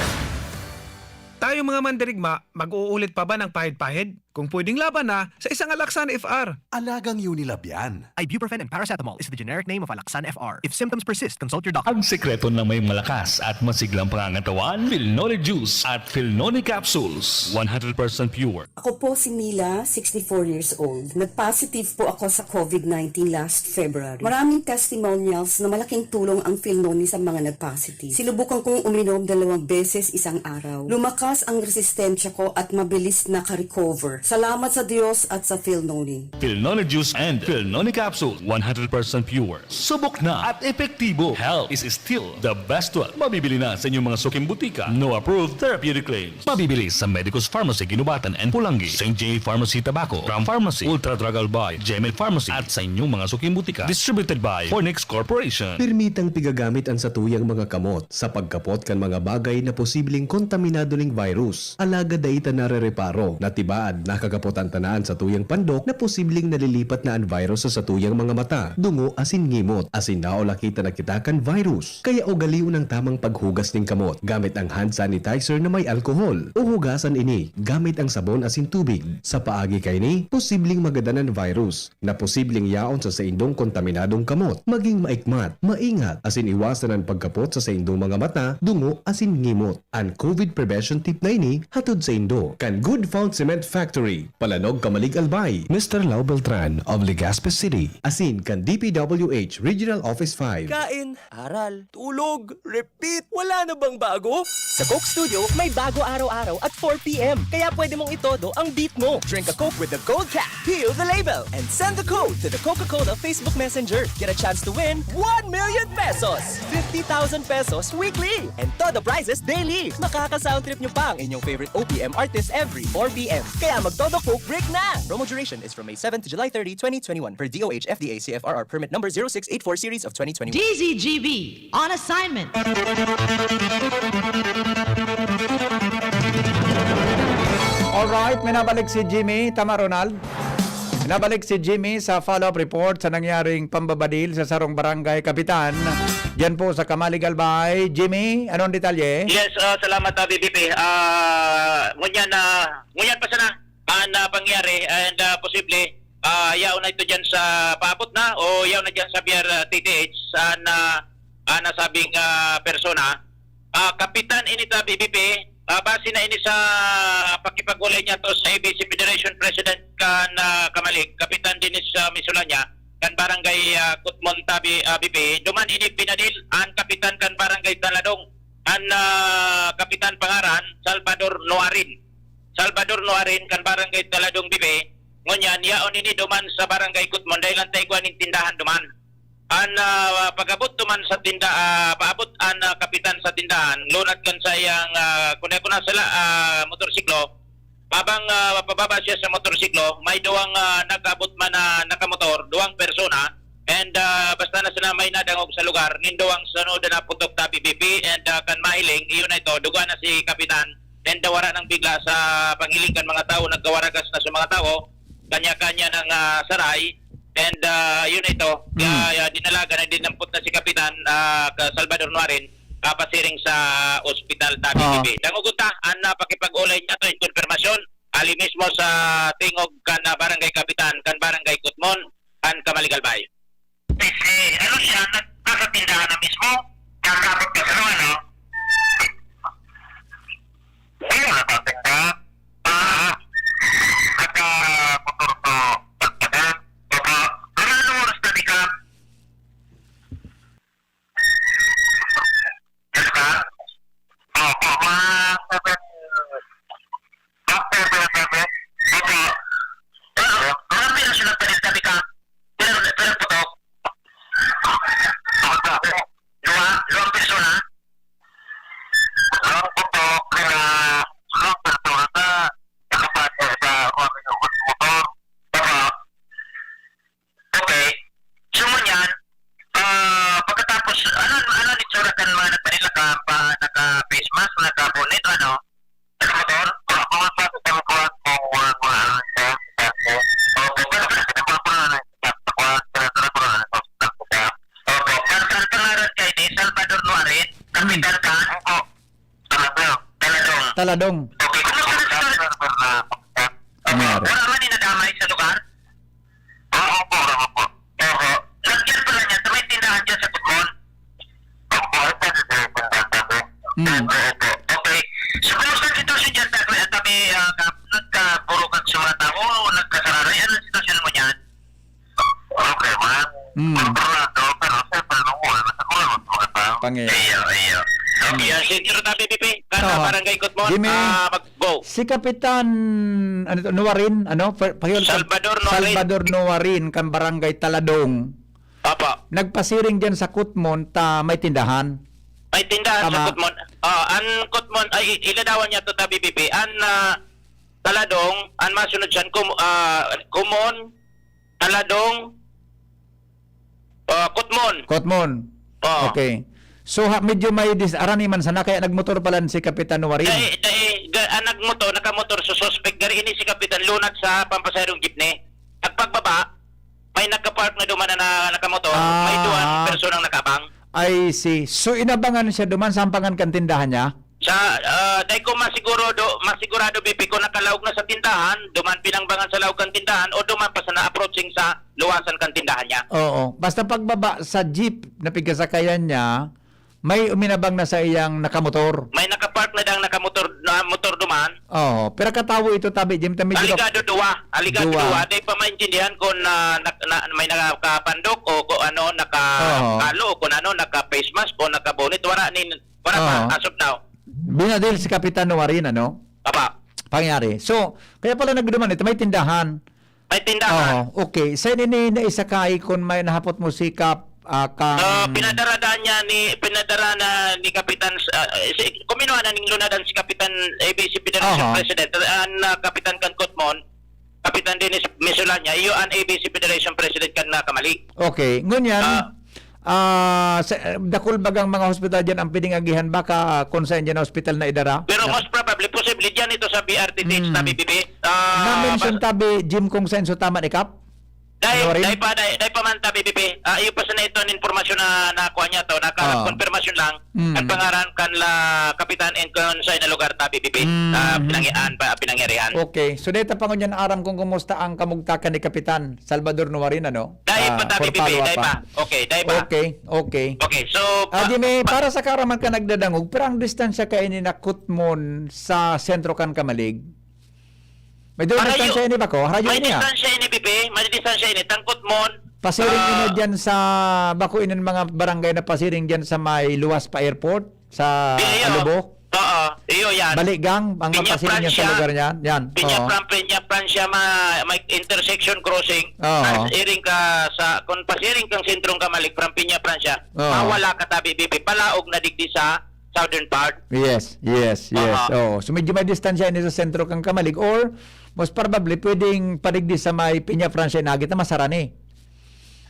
Tayong mga mandirigma, mag-uulit pa ba ng pahid-pahid? Kung pwedeng laban na sa isang Alaksan F R. Alagang Unilab yan. Ibuprofen and paracetamol is the generic name of Alaxan F R. If symptoms persist, consult your doctor. Ang sekreto ng may malakas at masiglang pangangatawan, Filnoni Juice at Filnoni Capsules. One hundred percent pure. Ako po si Mila, sixty-four years old. Nag-positive po ako sa covid nineteen last February. Maraming testimonials na malaking tulong ang Filnoni sa mga nag-positive. Sinubukan kong uminom dalawang beses isang araw. Lumakas ang resistensya ko at mabilis naka-recover. Salamat sa Diyos at sa Filnoni. Filnoni Juice and Filnoni Capsule, one hundred percent pure. Subok na at epektibo. Health is still the best wealth. Mabibili na sa inyong mga suking butika. No approved therapeutic claims. Mabibili sa Medicus Pharmacy, Guinobatan and Pulangi, Saint J Pharmacy, Tabaco, Ram Pharmacy, Ultra Drug Albay, Jemel Pharmacy, at sa inyong mga suking butika. Distributed by Fornix Corporation. Pirmitang pigagamit an satuyang mga kamot sa pagkapot kan mga bagay na posibleng kontaminado ning virus. Alagad dai ta narereparo na tibaad nakakapot an tanaan satuyang pandok na posibleng nalilipat na an virus sa satuyang mga mata, dungo asin ngimot, asin naulaki ta na kita kan virus. Kaya ugalion ang tamang paghugas nin kamot gamit ang hand sanitizer na may alkohol, o hugasan ini gamit ang sabon asin tubig. Sa paagi kaini, posibleng magadan an virus na posibleng yaon sa saindong kontaminadong kamot. Maging maikmat, maingat, asin iwasan an pagkapot sa saindong mga mata, dungo, asin ngimot. An covid prevention tip na ini hatod saindo kan Good Found Cement Factory, Palanog, Camalig, Albay, Mister Lau Beltran of Legazpi City, asin kan D P W H Regional Office five. Kain, aral, tulog, repeat. Wala na bang bago? Sa Coke Studio, may bago araw-araw at four P M. Kaya pwede mong itodo ang beat mo. Drink a Coke with the gold cap, peel the label, and send the code to the Coca-Cola Facebook Messenger. Get a chance to win one million pesos, fifty thousand pesos weekly, and todo prizes daily. Makaka-sound trip nyo pa ang inyong favorite O P M artist every four P M. Kaya magtodo Coke break na! Promo duration is from May seven to July thirty, twenty twenty-one, per D O H F D A C F R R permit number zero six eight four series of twenty twenty-one. D Z G B on assignment. Alright, minabalik si Jimmy. Tama, Ronald? Minabalik si Jimmy sa follow-up report sa nangyaring pambabadil sa sarong barangay kapitan. Diyan po sa Camalig, Albay. Jimmy, anong detalye? Yes, ah, salamat, ah, B B P. Ah, ngunyan na, ngunyan pa sana ang, ah, pangyari and, ah, posible, ah, yaon na ito dyan sa paabot na o yaon na dyan sa Javier, ah, T T H sa na, ah, nasabing, ah, persona. Ah, kapitan ini ta B B P, ah, base na ini sa pakipag-ulay niya to sa A B C Federation President kan, ah, Camalig, Kapitan Dennis, ah, Misulanya, kan Barangay, ah, Kutmon ta B-, ah, B P. Duman ini binadil an kapitan kan Barangay Taladong, an, ah, kapitan pangaran, Salvador Noarin. Salvador Noarin kan Barangay Taladong B P. Ngunyan, yaon ini duman sa Barangay Kutmon, dahil ang taigwa nin tindahan duman. An, ah, pag-abot duman sa tinda-, ah, paabot an, ah, kapitan sa tindahan, lunad kan saiyang, ah, kunay ko na sala, ah, motorsiklo. Habang, ah, pababa siya sa motorsiklo, may duwang, ah, nag-abot man na nakamotor, duwang persona, and, ah, basta na sila may nadangog sa lugar, nin duwang sunod na putok ta B B P, and, ah, kan mahiling, iyon na ito, duga na si kapitan, and, ah, wara nang bigla sa panghiling kan mga tao, nagkawaragas na sa mga tao, kanya-kanya ng, ah, saray, and, ah, yun ito, Hmm. kaya, ah, dinalagan na dinampot na si Kapitan, ah, ka-, Salvador Nuarin, kapasiring sa ospital ta Ah. B B P. Dangogon ta, an, ah, pakipag-ulay niya to, in konfirmasyon, ali mismo sa tingog kan, ah, barangay kapitan, kan barangay Kutmon, kan Kamaligalbay. Kasi, ano siya, nag-, nasa tindahan na mismo, nakakapot ka sa ano? Hindi, wala pa tinda. Ah, naka-motor to, pagpadan. Baka, ano, ano oras na di ka? Dua, dua persona. Dua persona sa nakapatay sa motor. Tama. Okay. So, ngunyan, ah, pagkatapos, ano, ano ang itsura kan mga nagpanila ka, pa, naka-face mask, naka-bonnet, ano? Naka-motor? Ako ang sabi sa mga kuwan kung walang mga ano siya, kasi, opo, pero kasi nagpapaano na siya sa kuwan, pero talaga na sa hospital ko siya. Opo, pero ang pangaran ka, ini, Salvador Nuarin, kapitan ka? Opo. Taladong. Taladong. Okay, kumusta na si Taladong? Opo, wala man yung nadamay sa lugar? Ah, opo, opo. Oho. Lagyan pala niya sa may tindahan dyan sa Kutmon. Opo, ito, ito, ito, ito, ito. Mm. Opo, opo. Okay. So, kumusta ang sitwasyon dyan sa, sa may, ah, ka-, nagkaburukan sa mga tao o nagkasararay? Ano ang sitwasyon mo niyan? Okay man. Mm. Kontrolado, pero siyempre, nung wala na sa kulang ang mga tao. Pangyayari. Iyo, iyo. Okay, ah, sentro tabi, Pipi. Kan, ah, Barangay Kutmon, Jimmy, ah, mag-, go. Si Kapitan, ano to, Nuarin, ano? Pa-, pakiulit. Salvador Nuarin. Salvador Nuarin, kan Barangay Taladong. Apa. Nagpasiring diyan sa Kutmon ta may tindahan. May tindahan sa Kutmon. Tama. Ah, an Kutmon, ay, iladawan niya to tabi, Pipi. An, ah, Taladong, an masunod siyan, Kum-, ah, Kumon, Taladong, ah, Kutmon. Kutmon. Oo. Okay. So, ha, medyo may dis-, arani man sana, kaya nagmotor pala si Kapitan Nuarin. Dai, dai, ga-, ang nagmotor, nakamotor sa suspect. Gari ini si Kapitan Lunat sa pampasaherong jeepney. Nagpagbaba, may nagka-park na duman na, na nakamotor. May Ah. duwang personang nakaabang. I see. So, inabangan siya duman sa ampangan kan tindahan niya? Sa, ah, dai ko masiguro do, masigurado, Bibi, kung nakalaog na sa tindahan, duman pinangbangan sa laog kan tindahan o duman pa sa na-approaching sa luwasan kan tindahan niya. Oo. Basta pagbaba sa jeep na pigasakayan niya, may uminabang na sa iyang nakamotor. May nakapark na dang nakamotor, na motor duman. Oo. Pero katawo ito, tabi, Jim, ta medyo Aligado duwa. Aligado Duwa. duwa. Di pa maintindihan kung, ah, nak-, na, may nakapandok o kung ano, naka-, Oo. kalo o kung ano, naka-face mask o naka-bonnet. Wala nin, wala pa, Oo. as of now. Binadil si Kapitan Nuarin, ano? Apa. Pangyari. So, kaya pala nagduman ito, may tindahan. May tindahan. Oo, okay. Sa ini ni naisakay kun may nahapot mo si Kap-, ah, kang Ah, pinadara na niya ni, pinadara na ni Kapitan, ah, si, kuminua na ning lunadan si Kapitan A B C Federation Aha. President, an, ah, Kapitan kan Kutmon, Kapitan Dennis Misulanya, iyo an A B C Federation President kan, ah, Kamalig. Okay. Ngunyan, Ah. Ah, sa, dakul bagang mga hospital diyan ang pwedeng agihan baka kung saan diyan hospital na idara? Pero Na- most probably, posible diyan ito sa B R T T H Hmm. na B B B. Ah, Na-mention mas- tabi, Jim, kung saan so tama ni Kap? Dai, Ano rin? dai pa, dai, dai pa man tabi, B B B. Ah, iyo pa sana ito ang impormasyon na nakuha niya to, naka-, Ah. confirmation lang. Hmm. Ang pangaran kan la Kapitan and kung saan na lugar tabi, B B B. Hmm. Ah, pinangyaan pa, pinangyarihan. Okay. So, dito pa ngunyan aram kung kumusta ang kamugtakan ni Kapitan Salvador Nuarin, ano? Dai pa Ah, tabi, for B B B, follow-up dai pa. pa. Okay, dai pa. Okay, okay. Okay, so, Ah, pa-, Jimmy, pa- para sa kaaraman ka nagdadangog, pero ang distansya kaini na Kutmon sa sentro kan Kamalig. May doon Harayo. distansya ini ba ko? Harayo May niya. distansya ini, B B, may distansya ini. Tang Kutmon. Pasiring Ah. ini dyan sa, bako ini mga barangay na pasiring dyan sa may luwas pa airport, sa Iyo. Alubo? Oo, iyo yan. Baligang, ang Piña mapasiring niya sa Francia. lugar niyan. Yan, Piña oo. Fran-, Piña Francia, ma-, may intersection crossing. Oo. Pasiring ka sa, kung pasiring kang sentrong Kamalig, from Piña Francia, Oo. mawala ka tabi, B B, palaog na digdi sa southern part. Yes, yes, yes. Aha. Oo. So, medyo may distansya ini sa sentro kang Kamalig or most probably, pwedeng padigdi sa may Piña Francia na kita masara ni.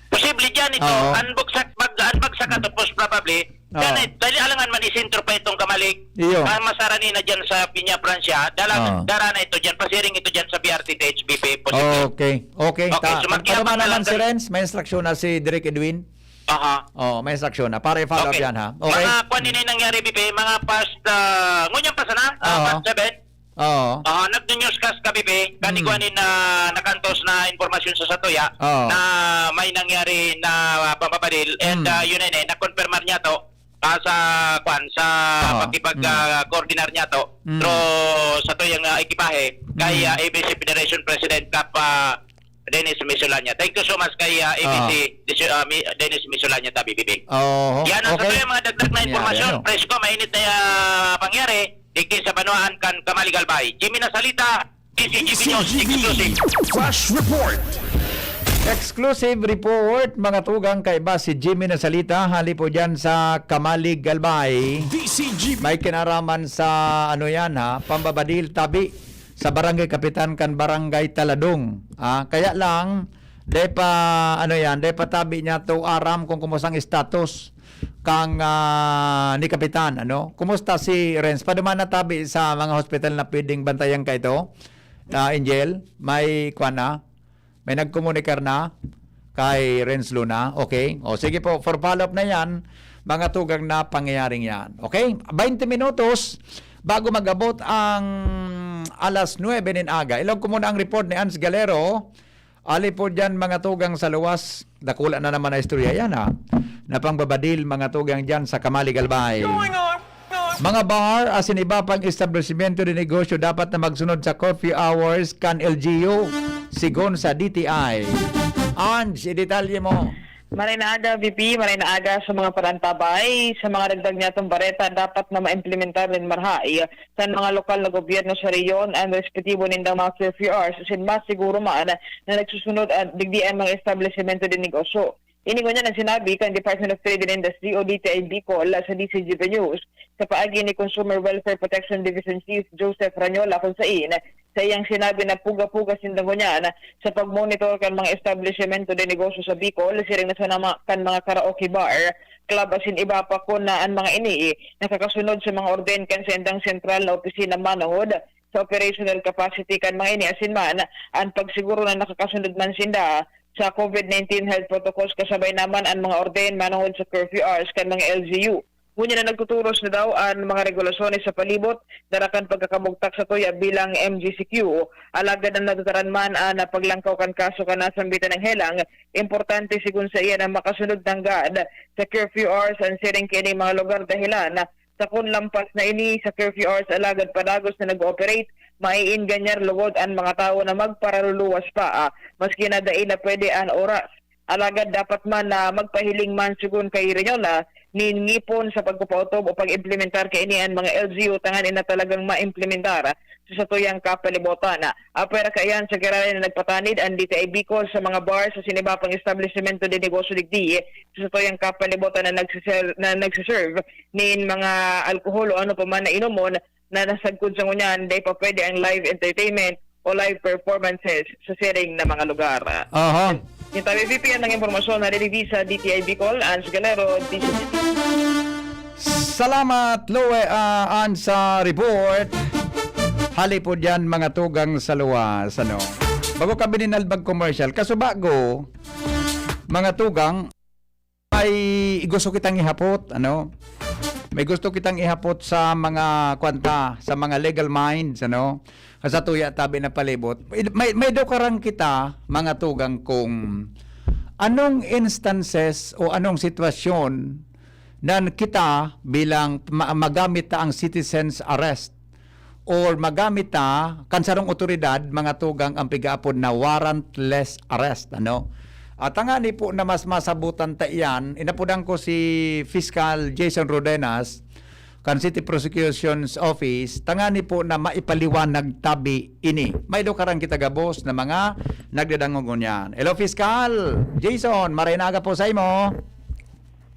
Posible dyan ito. Oo. Ang bagsak, mag-, ang bagsak ka to, most probably, Oo. dyan eh, dali alangan man isentro pa itong Kamalig. Iyo. Ah, masara ni na dyan sa Piña Francia. Dala-, Oo. dara na ito dyan. Pasiring ito dyan sa B R T T H B P. Posible. Okay. Okay. Okay, Ta-, so magkiyabang pagpalama na lang naman si ka- Renz, may instruksyon na si Direk Edwin. Aha. Oh, may instruksyon na. Para i-follow up Okay. yan, ha? Okay. Mga kwan ini nangyari, B P, mga past, ah, ngunyan pa sana, ah, Oo. past seven. Oo. Ah, nag-newscast ka, B P, kani Hmm. kwan ini na nakantos na impormasyon sa satuya Oo. na may nangyari na, ah, pambabaril. And, Hmm. ah, yun na, eh, nakonfirmar niya to, ah, sa, kwan, sa Oo. pakipag, Hmm. ah, koordinar niya to. Hmm. Pero sa tuyang, ah, ekipahe, kay, Hmm. ah, A B C Federation President Kap, ah, Dennis Misulanya. Thank you so much kay, ah, A B C Oo. Disu-, ah, Mi-, Dennis Misulanya, tabi, B P. Oo. Yan ang Okay. sa tuyang mga dagdag na Nangyari, impormasyon. ano? Presko, mainit na, ah, pangyari. Digdi sa banwaan kan Kamalig, Albay. Jimmy Nasalita, D C G B News, D C G B exclusive. Flash Report. Exclusive report, mga tugang, kaiba si Jimmy Nasalita, hali po dyan sa Kamalig, Albay. D C G. May kinaraman sa, ano yan ha, pambabadil tabi sa barangay kapitan kan barangay Taladong. Ah, kaya lang, de pa, ano yan, de pa tabi niya to aram kung kumusta ang status kang, ah, ni kapitan, ano? Kumusta si Renz? Paduman na tabi sa mga hospital na pwedeng bantayan ka ito? Ah, Angel, may kwan na? May nagkomunikar na kay Renz Luna? Okay. O sige po, for follow-up na yan, mga tugang na pangyayaring yan. Okay? Baynte minutos bago mag-abot ang alas nuebe nin aga. Ilog ko muna ang report ni Ans Galero. Ali po dyan, mga tugang sa luwas. Dakula na naman na istorya yan, ha? Na pangbabadil, mga tugang dyan sa Kamalig, Albay. Mga bar, asin iba pang establishmento de negosyo dapat na magsunod sa curfew hours kan L G U, sigon sa D T I. Ange, idetalye mo. Maray na aga, V P, maray na aga sa mga parantabay. Sa mga dagdag niyatong bareta, dapat na maimplementar nin marahay kan mga lokal na gobyerno sa rehiyon an respetibo nindang mga curfew hours, asin mas siguro man na nagsusunod an digdi an mga establishmento de negosyo. Ini ngunyan ang sinabi kan Department of Trade and Industry o D T I Bicol sa D C G B News sa paagi ni Consumer Welfare Protection Division Chief Joseph Ranyola, kung sain sa iyang sinabi na puga-puga sinda ngunyan sa pagmonitor kan mga establishmento de negosyo sa Bicol, siring na sa nama-, kan mga karaoke bar, club asin iba pa, kun na an mga ini nakakasunod sa mga orden kan saindang sentral na opisina manongod sa operational capacity kan mga ini asin man an pagsiguro na nakakasunod man sinda sa COVID nineteen health protocols, kasabay naman an mga orden manongod sa curfew hours kan mga L G U. Ngunyan na nagtuturos na daw an mga regulasyones sa palibot na rakan pagkakabugtak sa tuya bilang M G C Q. Alagad na nadadaran man an paglangkaw kan kaso kan nasambitan ng helang, importante sigun sa iyan ang makasunod nanggad sa curfew hours an siring kaining mga lugar, dahilan sa kun lampas na ini sa curfew hours alagad padagos na nag-ooperate, maiingganyar lugod an mga tawo na magparaluluwas pa, ah, maski na dai na pwede an oras. Alagad dapat man na magpahiling man, sigun kay Reñola, nin ngipon sa pagpapaotob o pag-implementar kaini an mga L G U tanganing na talagang maimplementar sa satuyang kapalibotan. Apwera kaiyan, sa giraray na nagpatanid an D T I Bicol sa mga bar sa sinibapang establishmento de negosyo digdi sa satuyang kapalibotan na nagsiser-, na nagsiserve nin mga alkohol o ano pa man na inomon na nasagkod sa ngunyan, dai pa pwede ang live entertainment o live performances sa siring na mga lugar. Aha. Yung tabi, V P, ang impormasyon na nirevisa sa D T I Bicol, Ange Galero, D C G. Salamat, Loe, ah, Ange, sa report. Hali po dyan, mga tugang sa luwas, ano. Bago kami ninalbag commercial, kasubago, mga tugang, may gusto kitang ihapot, ano? May gusto kitang ihapot sa mga, kwan ta, sa mga legal minds, ano? Sa tuya tabi na palibot. May, may dokaran kita, mga tugang, kung anong instances o anong sitwasyon na kita bilang ma-, magamit ta ang citizen's arrest or magamit ta kan sarong otoridad, mga tugang, ang pigaapod na warrantless arrest, ano? At tangani po na mas masabutan ta iyan, inapodan ko si Fiscal Jason Rodenas, kan City Prosecution's Office, tangani po na maipaliwanag tabi ini. May dokaran kita gabos na mga nagdadangog ngunyan. Hello, Fiscal Jason, maray na aga po sa imo.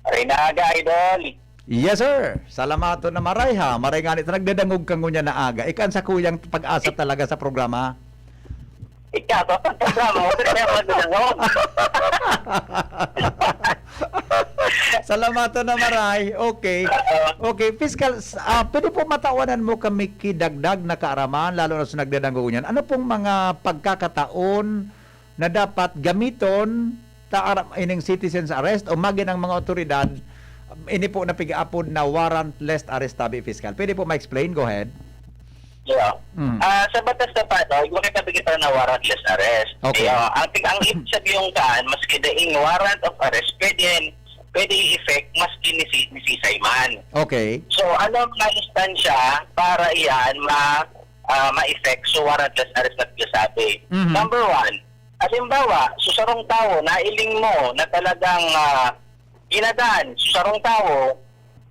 Maray na aga, Idol. Yes, sir. Salamaton na maray, ha. Maray nga nito, nagdadangog ka ngunyan na aga. Ika ang sakuyang pag-asa talaga sa programa. Ika, papagkasama ko, pero kaya magdadangog. Salamaton na maray. Okay. Oo. Okay, Fiscal, s-, ah, pwede po matawanan mo kami kidagdag na kaaraman, lalo na sa nagdadangog niyan. Ano pong mga pagkakataon na dapat gamiton ta aram ining citizen's arrest o magin ang mga otoridad, ini po na pigaapod na warrantless arrest tabi, Fiscal? Pwede po ma-explain? Go ahead. Yeah. Mm. Ah, sa batas na pa, no, yung makikabigay pa na warrantless arrest. Okay. Kaya, ang, ang ibig sabihin kaan, maski daing warrant of arrest, pwede yan, pwede i-effect maski ni si-, ni sisay man. Okay. So, ano ang mga instansya para iyan ma-, ah, ma-effect? So, warrantless arrest na pinasabi. Mhm. Number one, halimbawa, so sarong tawo, nailing mo na talagang, ah, ginadan, so sarong tawo,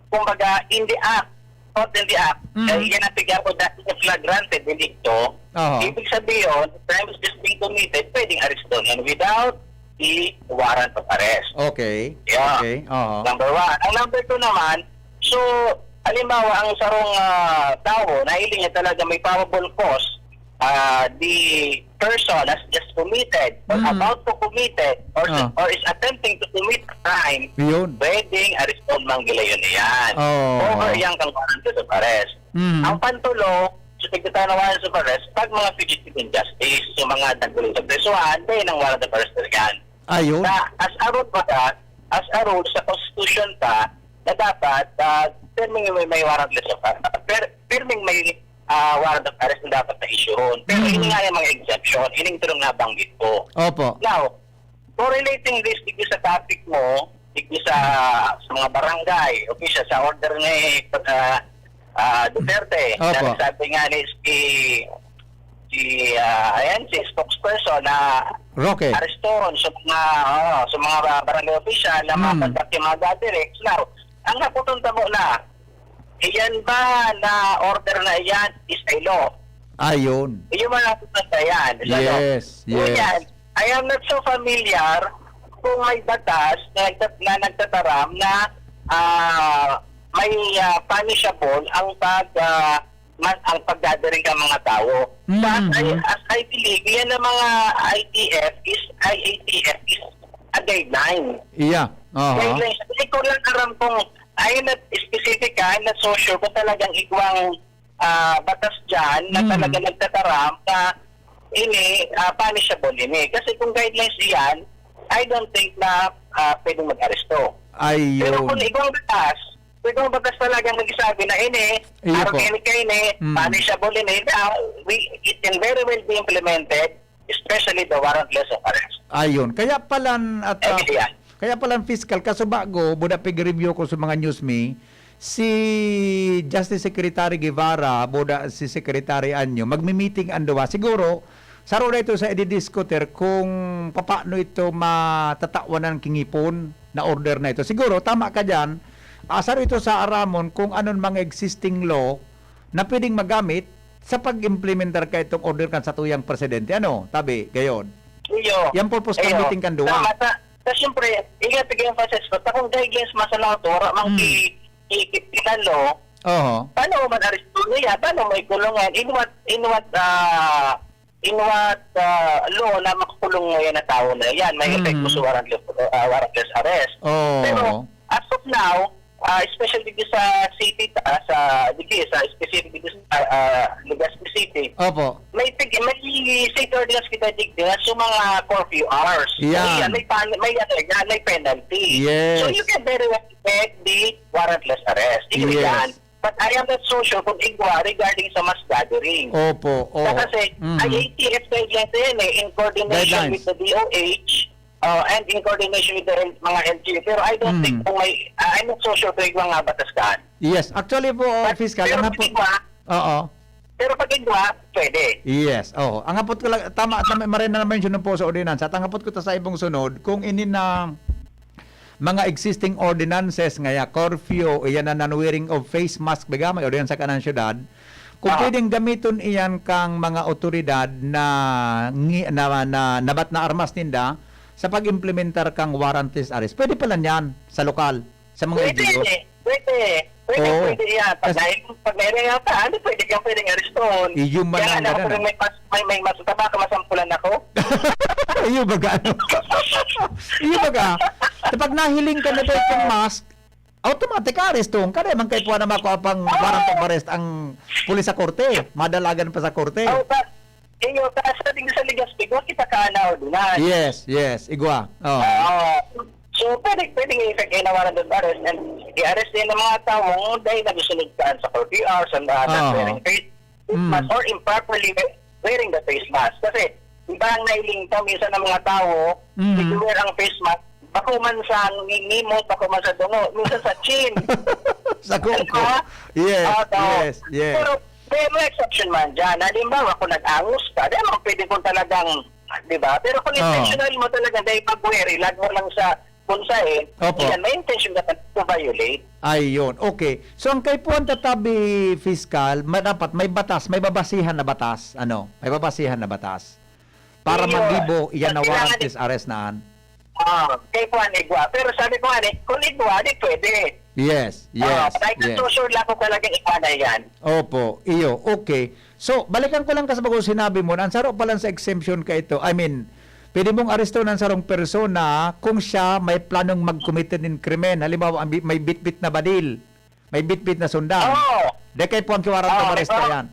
kumbaga, in the act, not in the act, Mm. kaya yan ang pigaapod na flagrante delicto. Aha. Ibig sabihin, crimes is being committed, pwedeng areston yan without i-warrant of arrest. Okay. Yeah. Okay. Oo. Number one. Ang number two naman, so, halimbawa, ang sarong, ah, tawo, nahiling niya talaga may probable cause, ah, the person has just committed or Mm. about to commit it or, Ah. or is attempting to commit a crime, Yun. pwedeng areston man gilayon iyan. Oo. Over iyan kan warrantless of arrest. Mm. Ang pantulo, sa pagkatao ng warrant of arrest, pag mga fugitive in justice, so mga nagkulong sa presohan, dahil ng warrant of arrest na yan. Ayun. Na, as a rule pa, as a rule, sa constitution pa, na dapat, ah, pirming may, may warrantless of arrest, pir-, pirming may, ah, warrant of arrest na dapat na issueon. Pero Mm. ini nga yung mga exemption, ining tulong nabanggit ko. Opo. Now, correlating this digdi sa topic mo, digdi sa, sa mga barangay official, sa order ni, ah, ah, Duterte, Opo. na sabi nga ni si, si, ah, ayan, si spokesperson na Roque. areston sa mga, oh, sa mga ba-, barangay official na Hmm. makondak yung mga gatherings. Now, ang naputunta mo na, iyan ba na order na iyan is a law? Ayun. Yung mga napupunta yan, is a law. Yes, So, yes. yan, I am not so familiar kung may batas na, nagtat-, na nagtataram na, ah, may, ah, punishable ang pag, ah, man, ang pagdadaring ka mga tao. So, as I, Mhm. as I believe, yan ang mga I T F is, I A T F is a guideline. Iya. Aha. Guidelines. Hindi ko lang aram kung, I am not specific, ah, I'm not so sure kung talagang igwang, ah, batas dyan na Mhm. talaga nagtataram na ini, ah, punishable ini. Kasi kung guidelines iyan, I don't think na, ah, pwedeng mag-aresto. Pero Ayun. kung igwang batas, kung igwang batas talagang nagsasabi na ini, Iyo po. arog ini kaini, Mm. punishable ini, na we, it can very well be implemented, especially the warrantless of arrest. Ayun. Kaya palan at, ah, Ayun yan. kaya palan, Fiscal, kaso bago, buda pig-review ko sa mga news mi, si Justice Secretary Guevara, buda si Secretary Anyo, magmi-meeting an duwa. Siguro, saro na ito sa ididiskutir kung papaano ito matatawan ng kingipon na order na ito. Siguro, tama ka dyan, ah, saro ito sa aramon kung anong mga existing law na pwedeng magamit sa pag-implementar ka itong order kan satuyang presidente. Ano, tabi, gayon? Iyo. Yan purpose kan Iyo. meeting kan duwa. Tama, ta-, ta-, siyempre, ingat, tig-emphasize ko, ta kung guidelines masalaw to, wala mang Hmm. ki-, ki-, ki-, kinalo, Oho. paano man aresto niya? Paano may kulungan? In what, in what, ah, in what, ah, law na makakulong ngayon na tao na yan? May effect Mm. po sa warrantless, ah, warrantless arrest. Oo. Pero, as of now, ah, especially dito sa city, ta-, sa, dito sa specific dito sa, ah, Legazpi City, Opo. may tig-, may city ordinance kita digdi na sa mga curfew hours. So, Yan. yan, may pan-, may, ano, yan, may penalty. Yes. So, you can very well get the warrantless arrest. Yun Yes. yan. But I am not so sure kung igwa regarding sa mass gathering. Opo, oo. Kasi, Mm. I A T F guidelines na yan eh, in coordination Guidelines. with the D O H, uh, and in coordination with the L-, mga L G U. Pero I don't Mm. think kung may, uh, I'm not so sure kung igwa nga batas daan. Yes, actually po, oh, But, Fiscal, pero ang hapon, pag igwa, oo. pero pag igwa, pwede. Yes, oo. Ang hapot ko lang, tama, tama, maray na na-mention po sa ordinansa. At ang hapot ko ta sa ibong sunod, kung ini na mga existing ordinances ngaya, curfew, iyan na non-wearing of face mask, baga, may ordinansa kanan syudad. Kung Ah. pwedeng gamiton iyan kang mga otoridad na ngi-, na, na, nabat na armas ninda sa pag-implementar kang warrantless arrest, pwede pala niyan sa lokal, sa mga Pwede, L G U. pwede. Pwede, Oo. pwede yan. Pag Kas- nai-, pag nairing ka, ano, pwede ka, pwedeng areston. Iyo man Kaya ang nga, ganun, pag ah. may pas-, may, may mas-, baka masampulan ako. Iyo baga, ano? Iyo baga, kapag nahiling ka na dahil kang mask, automatic ka, arestong ka na. Eman kay puwa na makuha pang Oo. warrant of arrest ang pulis sa korte. Madalagan pa sa korte. Oo, ta-, iyo, ta-, sa, sa Legazpi, wa kita ka na ordinance. Yes, yes. Igwa. Oh. Oo. So, pwede, pwede i-effect na warrant of arrest and i-arrest din ng mga tao dahil nagsusunod ka sa curfew hours and, uh, not Oo. wearing face Mm. mask or improperly we-, wearing the face mask. Kasi, iba ang nailing pa, minsan ang mga tao, Mm. nag-wear ang face mask, bako man sa ngi-, ngimot, bako man sa dungo, minsan sa chin. Sa kuko. Diba? Yes, Oo. yes, yes. Pero, pero may exception man dyan. Halimbawa, kung nag-angos ka, di naman pwede kung talagang, di ba? Pero kung Oo. intentional mo talaga, dahil pag-wear, ilag mo lang sa bulsa eh, Opo. yan, may intention ka to violate. Ayun. Okay. So, ang kaipuhan tatabi, Fiscal, ma-, dapat may batas, may babasihan na batas. Ano? May babasihan na batas. Para Iyo. magibo, iyan na Kailangan warrantless arrest na an. Ah, kay kuan igwa. Pero sabi ko nga ni, kung igwa, di pwede. Yes, Ah, yes, but I can yes. so sure lang kung talagang igwa na yan. Opo, iyo. Okay. So, balikan ko lang ka sa bagong sinabi mo, na ang saro pa lang sa exemption ka ito, I mean, pwede mong aresto ng sarong persona kung siya may planong mag-commit nin krimen. Halimbawa, ang bi- may bitbit na badil. May bitbit na sundang. Oo. Di kay po ang kiwarang Oo, tumaresto may yan.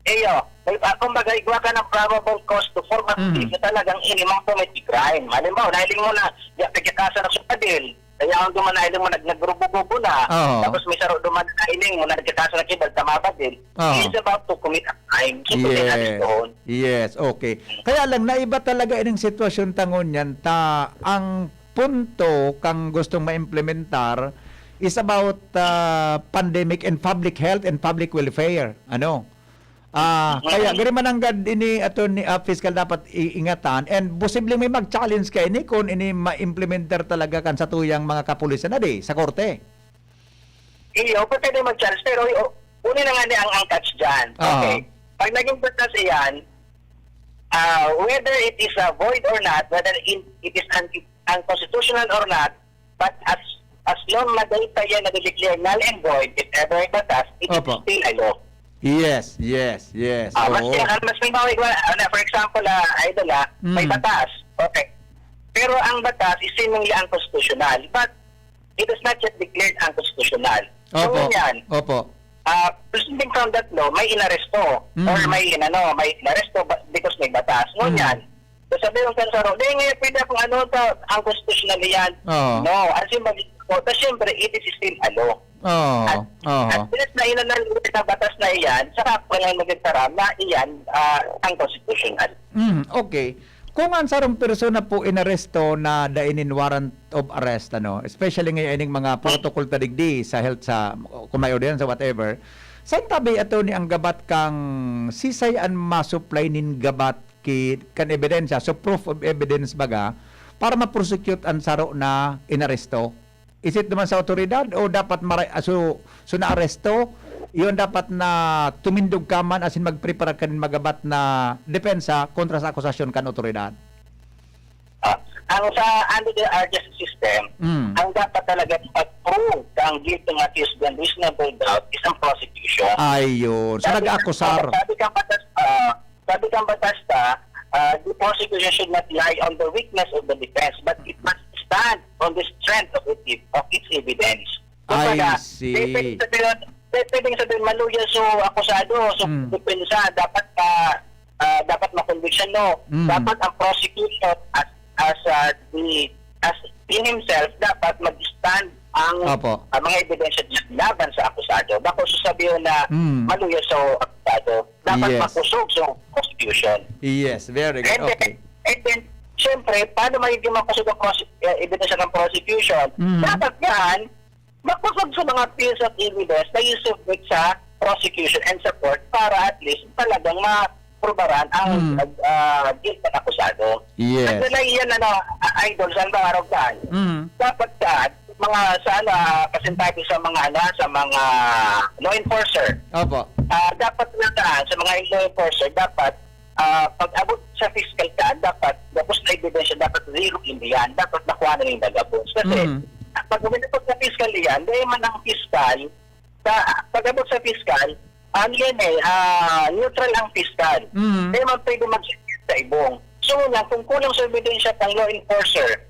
Iyo, may, ah, kumbaga, igwa ka ng probable cause to form a Mm. belief na talagang ini mang committee crime. Halimbawa, nahiling mo na, ya, pagkakasa na sa padil, kaya ang duman nahiling mo, nag, nagrubo-gubo na, Oo. tapos may saro duman nahiling mo na nagkakasa na kibal, tama ba din? Oo. He is about to commit a crime. So, pwede na Yes. doon. Yes, okay. Kaya lang, naiba talaga ining sitwasyon ta ngunyan ta ang punto kang gustong maimplementar is about ah, pandemic and public health and public welfare. Ano? Ah, kaya gari man nanggad ini ato ni ah, fiscal dapat iingatan and posible may mag-challenge kay ini kung ini ma-implementar talaga kan satuyang mga kapulisan na di sa korte. Iyo, pwede mag-charge, pero o, uli na nga ni ang, ang catch dyan. Aha. Okay. Pag naging batas iyan, ah, whether it is ah, void or not, whether in, it is un- unconstitutional or not, but as as long na data yan na-declare null and void, if ever batas, it is Opo. Still a law. Yes, yes, yes. Ah, mas Oo. kaya mas may mga iba, ano, for example, ah, idol, ah, may Mm. batas. Okay. Pero ang batas is seemingly unconstitutional, but it is not yet declared unconstitutional. So, Opo. Yan, Opo. ah, proceeding from that law, may inaresto Mm. or may inano, may inaresto ba- because may batas. Mm. Ngunyan, sasabihin ka sa law, di nga pwede akong ano, ta, unconstitutional yan. Oo. No, as in, mag- o, ta, siyempre, it is still a law. Oo. At, Oo. at least na inanal na batas na iyan, saka pa lang magkakaram na iyan ah, unconstitutional. Mm, okay. Kung ang sarong persona po inaresto na dai nin warrant of arrest, ano, especially ngayon ining mga protocol ta digdi sa health, sa kung may ordinansa, whatever, saan tabi ato ni ang gabat kang sisay an ma-supply nin gabat ki kan ebidensya, so proof of evidence baga, para ma-prosecute an saro na inaresto? Is it naman sa otoridad o dapat maray, ah, so, so naaresto, yun dapat na tumindog ka man asin magprepara ka nin magabat na depensa kontra sa akusasyon kan otoridad? Ah, ang sa under the R J S system, Mm. ang dapat talaga pag-prove ang guilty ng accused beyond reasonable doubt is ang prosecution. Ayun. So, Sabi- nag-akusar. Sabi kang batas, ah, sabi kang batas ka, ah, the prosecution should not lie on the weakness of the defense, but it must stand on the strength of it, of its evidence. I Kumbaga, see. Di pwedeng sabihin, di pwedeng sabihin maluya so akusado, so Mm. depensa, dapat ka, ah, dapat makonviction, no? Mm. Dapat ang prosecution as, as ah, the, as in himself, dapat mag-stand ang Opo. ah, mga ebidensya niya laban sa akusado. Bako sasabihin na Mm. maluya so akusado. Dapat Yes. makusog so prosecution. Yes, very good. And then, Okay. and then, siyempre, paano magiging makusog ang prose- eh, ebidensya ng prosecution? Mm. Dapat yan, makusog sa mga piece of evidence na i-submit sa prosecution and sa court para at least talagang maprubaran ang Mm. ah, guilt ng akusado. Yes. At wala yan, ano, ah, idol, sa araw-araw daan. Mm. Dapat daan, mga sa ano, ah, pasintabi sa mga ano, sa mga law enforcer. Opo. Ah, dapat na daan, sa mga law enforcer, dapat ah, pag-abot sa fiscal ka, dapat, tapos na ebidensya, dapat zero in yan. Dapat nakuha na yung nag-abot. Kasi, Mm. pag uminabot sa fiscal yan, dahil man ang fiscal, sa pag-abot sa fiscal, ano yan eh, ah, neutral ang fiscal. Mm. Dahil man pwede mag sa ibong. So, nga, kung kulang sa ebidensya pang law enforcer,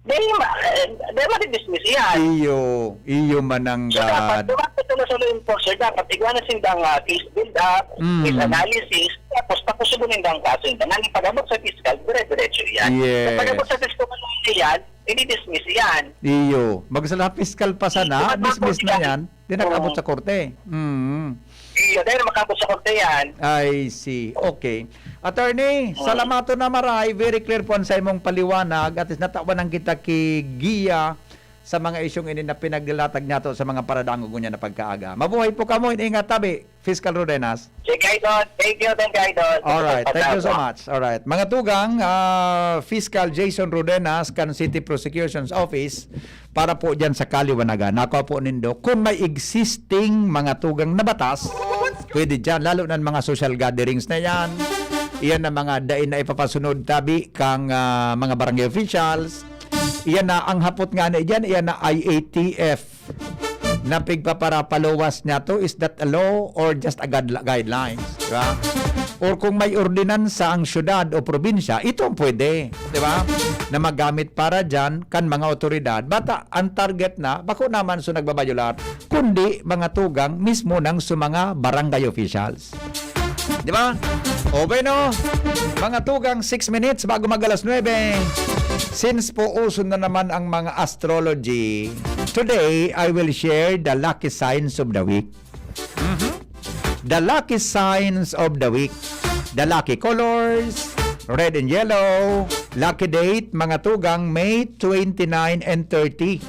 dahil ma, eh, dahil ma-dismiss yan. Iyo, iyo So, dapat, mananggad. dapat ito na sa law enforcer, dapat igwa na sindang ah, case build-up, Mm. case analysis, tapos pakusugunin ang kaso nila. Nang ipag-abot sa fiscal, dire-diretso yan. Yes. Pag-abot sa fiscal, ano yan, i-dismiss yan. Iyo, magsala fiscal pa sana, Iyo, dismiss na yan. yan. Di nag-abot Oo. Sa korte. Mm. Iyo, dahil makabot sa korte yan. I see. Okay. Attorney, Mm. salamaton na maray. Very clear po ang sa imong paliwanag. At least natawan ang kita ki Gia sa mga isyong ini na pinaglalatag niyato sa mga paradangog niya na pagkaaga. Mabuhay po kamo, ingat tabi, Fiscal Rodenas. Sige, Idol. Thank you, thank you, Idol. Alright, thank you so Pagkatapos. Much. Alright. Mga tugang, ah, Fiscal Jason Rodenas kan City Prosecution's Office para po diyan sa kaliwanagan. Nakuha po nindo kung may existing mga tugang na batas, pwede diyan, lalo na mga social gatherings na yan. Iyan na mga dai na ipapasunod tabi kang, ah, mga barangay officials. Iyan na ang hapot nga na iyan, iyan na I A T F na pigpaparapaluwas niya to, is that a law or just a guidel-, guidelines? Di ba? Or kung may ordinansa ang syudad o probinsya, ito ang pwede, di ba? Na magamit para dyan kan mga otoridad. Bata, ang target na, bako naman sa nagbabayular, kundi mga tugang mismo ng sa mga barangay officials. Di ba? O bueno, mga tugang, six minutes bago mag alas nuebe. Since po uso na naman ang mga astrology, today I will share the lucky signs of the week. Mhm. The lucky signs of the week. The lucky colors, red and yellow. Lucky date, mga tugang, May twenty-nine and thirty.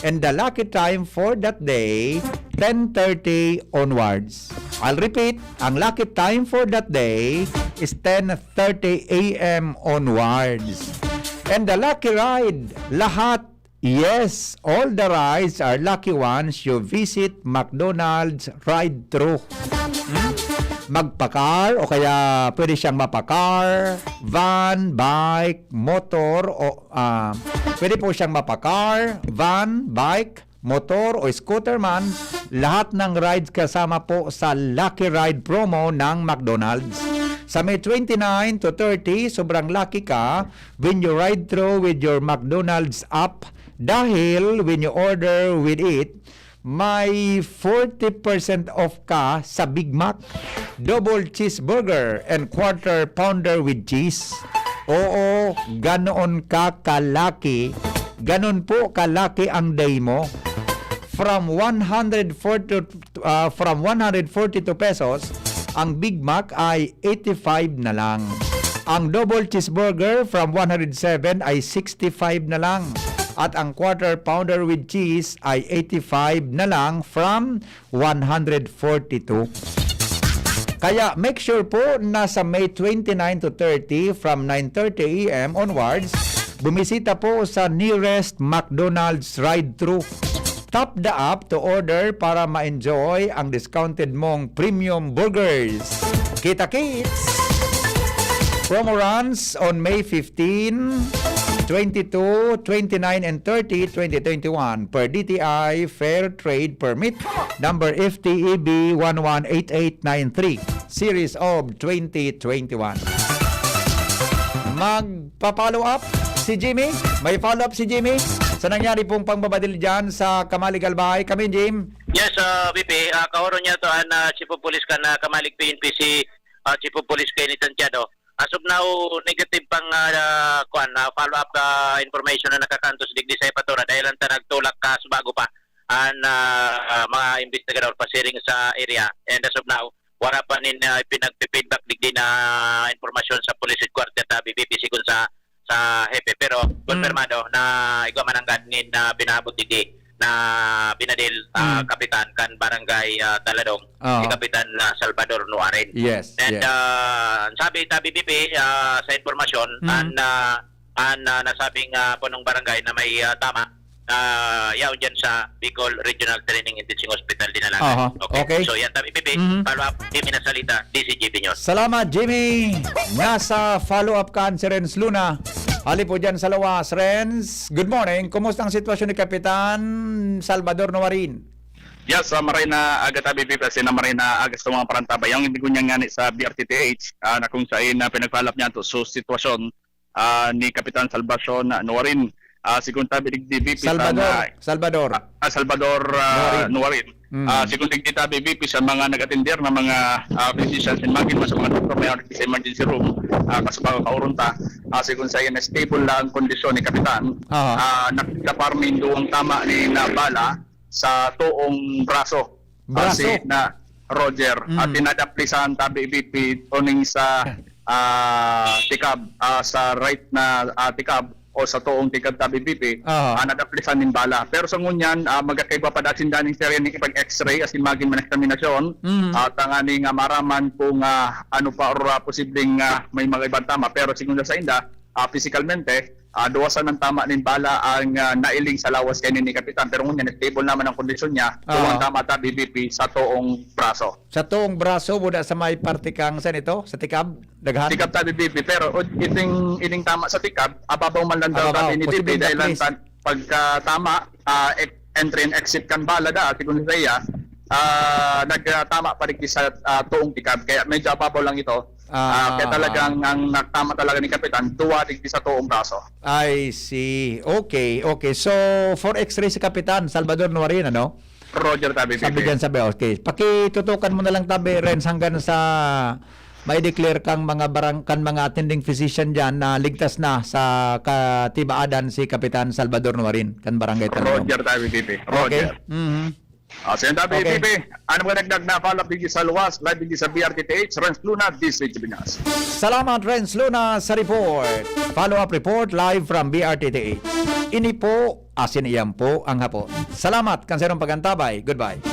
And the lucky time for that day, ten thirty onwards. I'll repeat, ang lucky time for that day is ten thirty A M onwards. And the lucky ride, lahat, yes, all the rides are lucky once you visit McDonald's ride-thru. Hmm? Magpa-car o kaya pwede siyang mapa-car, van, bike, motor o, ah, pwede po siyang mapa-car, van, bike, motor o scooter man, lahat ng rides kasama po sa Lucky Ride promo ng McDonald's. Sa May twenty-nine to thirty, sobrang lucky ka when you ride through with your McDonald's app dahil when you order with it, may forty percent off ka sa Big Mac, double cheeseburger, and quarter pounder with cheese. Oo, ganoon ka kalaki, ganon po kalaki ang day mo. From one hundred forty, ah, from one hundred forty-two pesos, ang Big Mac ay eighty-five na lang. Ang double cheeseburger from one hundred seven ay sixty-five na lang. At ang quarter pounder with cheese ay eighty-five na lang from one hundred forty-two. Kaya make sure po na sa May twenty-nine to thirty, from nine thirty A M onwards, bumisita po sa nearest McDonald's ride-thru. Tap the app to order para ma-enjoy ang discounted mong premium burgers. Kita-kits! Promo runs on May fifteen, twenty-two, twenty-nine, and thirty, twenty twenty-one, per D T I Fair Trade Permit number F T E B one one eight eight nine three, series of twenty twenty-one. Magpa-follow up si Jimmy. May follow up si Jimmy sa nangyari pong pangbabadil dyan sa Kamalig, Albay. Kami, Jim. Yes, ah, V P, ah, kaoron niya to an, ah, Chief of Police kan, ah, Kamalig P N P si, ah, Chief of Police Kenny Santiago. As of now, negative pang, ah, kuwan, ah, follow-up, ah, information na nakakantos digdi sa Epatura dahil lang ta nagtulak ka sa bago pa an, ah, ah, mga investigador pasiring sa area. And as of now, wala pa nin, ah, pinagpi-feedback digdi na impormasyon sa police headquarter ta B P P sigon sa, sa hepe. Pero Mm. Kumpirmado na igwa mananggad nin, ah, binahabot digdi na binadil, ah, Mm. kapitan kan barangay, ah, Taladong, Oo. si Kapitan, ah, Salvador Nuaren. Yes, And, yes. ah, sabi ta B P P, ah, sa impormasyon, Mm. an, ah, an, ah, nasabing, ah, punong barangay na may, ah, tama, ah, yaon dyan sa Bicol Regional Training Intensive Hospital, dinalagan. Aha. Okay. Okay. So, yan ta B P P, Mhm. follow up, Jimmy Nasalita, D C G B News. Salamat, Jimmy. Nasa follow-up kan si Renz Luna. Hali po dyan sa lawas. Renz, good morning. Kumusta ang sitwasyon ni Kapitan Salvador Nuarin? Yes, ah, maray na aga ta B P P, kasi na maray na aga sa mga parantabay. Ang ibig ko niya nga ni sa B R T T H, ah, na kung saan na pinagpalap niya to. So, sitwasyon, ah, ni Kapitan Salvacion Nuarin. Ah, sigon ta digdi B P sa Salvador, na Salvador. Ah, ah, Salvador, ah, Nuarin. Nuarin. Mm. Ah, sigon digdi ta B P P sa mga nag-atender na mga, ah, physicians and magin sa mga doktor na sa emergency room, ah, kasi baka kaoron ta, ah, sigon sa iya na stable lang ang kondisyon ni Kapitan. Aha. Ah, nakita pa rin duwang tama ni na bala sa tuong braso. Ah, Braso? si na Roger. Mm. At tinadaplisan ta B P P uning sa, ah, tikab, ah, sa right na, ah, tikab o sa tuong tikab ta B P P, Aha. ah, nadaplisan nin bala. Pero sa ngunyan, ah, magkakaiba pa dasin daning serye ning ipag-X-ray, asin magin man eksaminasyon, Mm. ah, tanganing, ah, maraman kung, ah, ano pa or, ah, posibleng, ah, may mga ibang tama. Pero sigon sa inda, ah, fisikalmente, Ah, duwa sanang tama nin bala ang, ah, nailing sa lawas kaini ni Kapitan, pero ngunyan stable naman ang kondisyon niya. Oo. Duwang tama ta, B B P, sa toong braso. Sa toong braso, buda sa may parte kang, saan ito? Sa tikab? Daghan? Tikab ta, B B P, pero ud-, iting, ining tama sa tikab, ababaw man lang daw Ababaw, ta, B B P, posibleng dahil lang daklis. Tan-, pagka tama, ah, ek-, entry and exit kan bala da, sigon sa iya, ah, nagtama pa digdi sa, ah, toong tikab, kaya medyo ababaw lang ito. Ah, Ah. kaya talagang ang nagtama talaga ni Kapitan, duwa digdi sa toong braso. I see. Okay, okay. So, for X-ray si Kapitan Salvador Nuarin, ano? Roger, tabi, Sabi P P. Diyan, sabi, okay. Pakitutukan mo na lang, tabi, Renz, hanggang sa mai-declare kang mga barang-, kan mga attending physician diyan na ligtas na sa katibaadan si Kapitan Salvador Nuarin, kan Barangay Talong. Roger, tabi, P P. Okay. Roger. Mhm. Ah, sa tabi, Okay. P P. Ano mga nagdag na follow up digdi sa luwas, live digdi sa B R T T H, Renz Luna, D C Pinas. Salamat, Renz Luna, sa report. Follow-up report live from B R T T H. Ini po, asin iyan po ang hapon. Salamat, kan sarong pagantabay. Goodbye.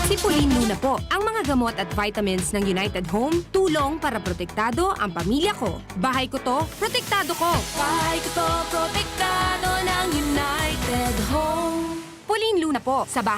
Si Pauline Luna po. Ang mga gamot at vitamins ng United Home, tulong para protektado ang pamilya ko. Bahay ko to, protektado ko. Bahay ko to, protektado ng United Home. Pauline Luna po. Sa bahay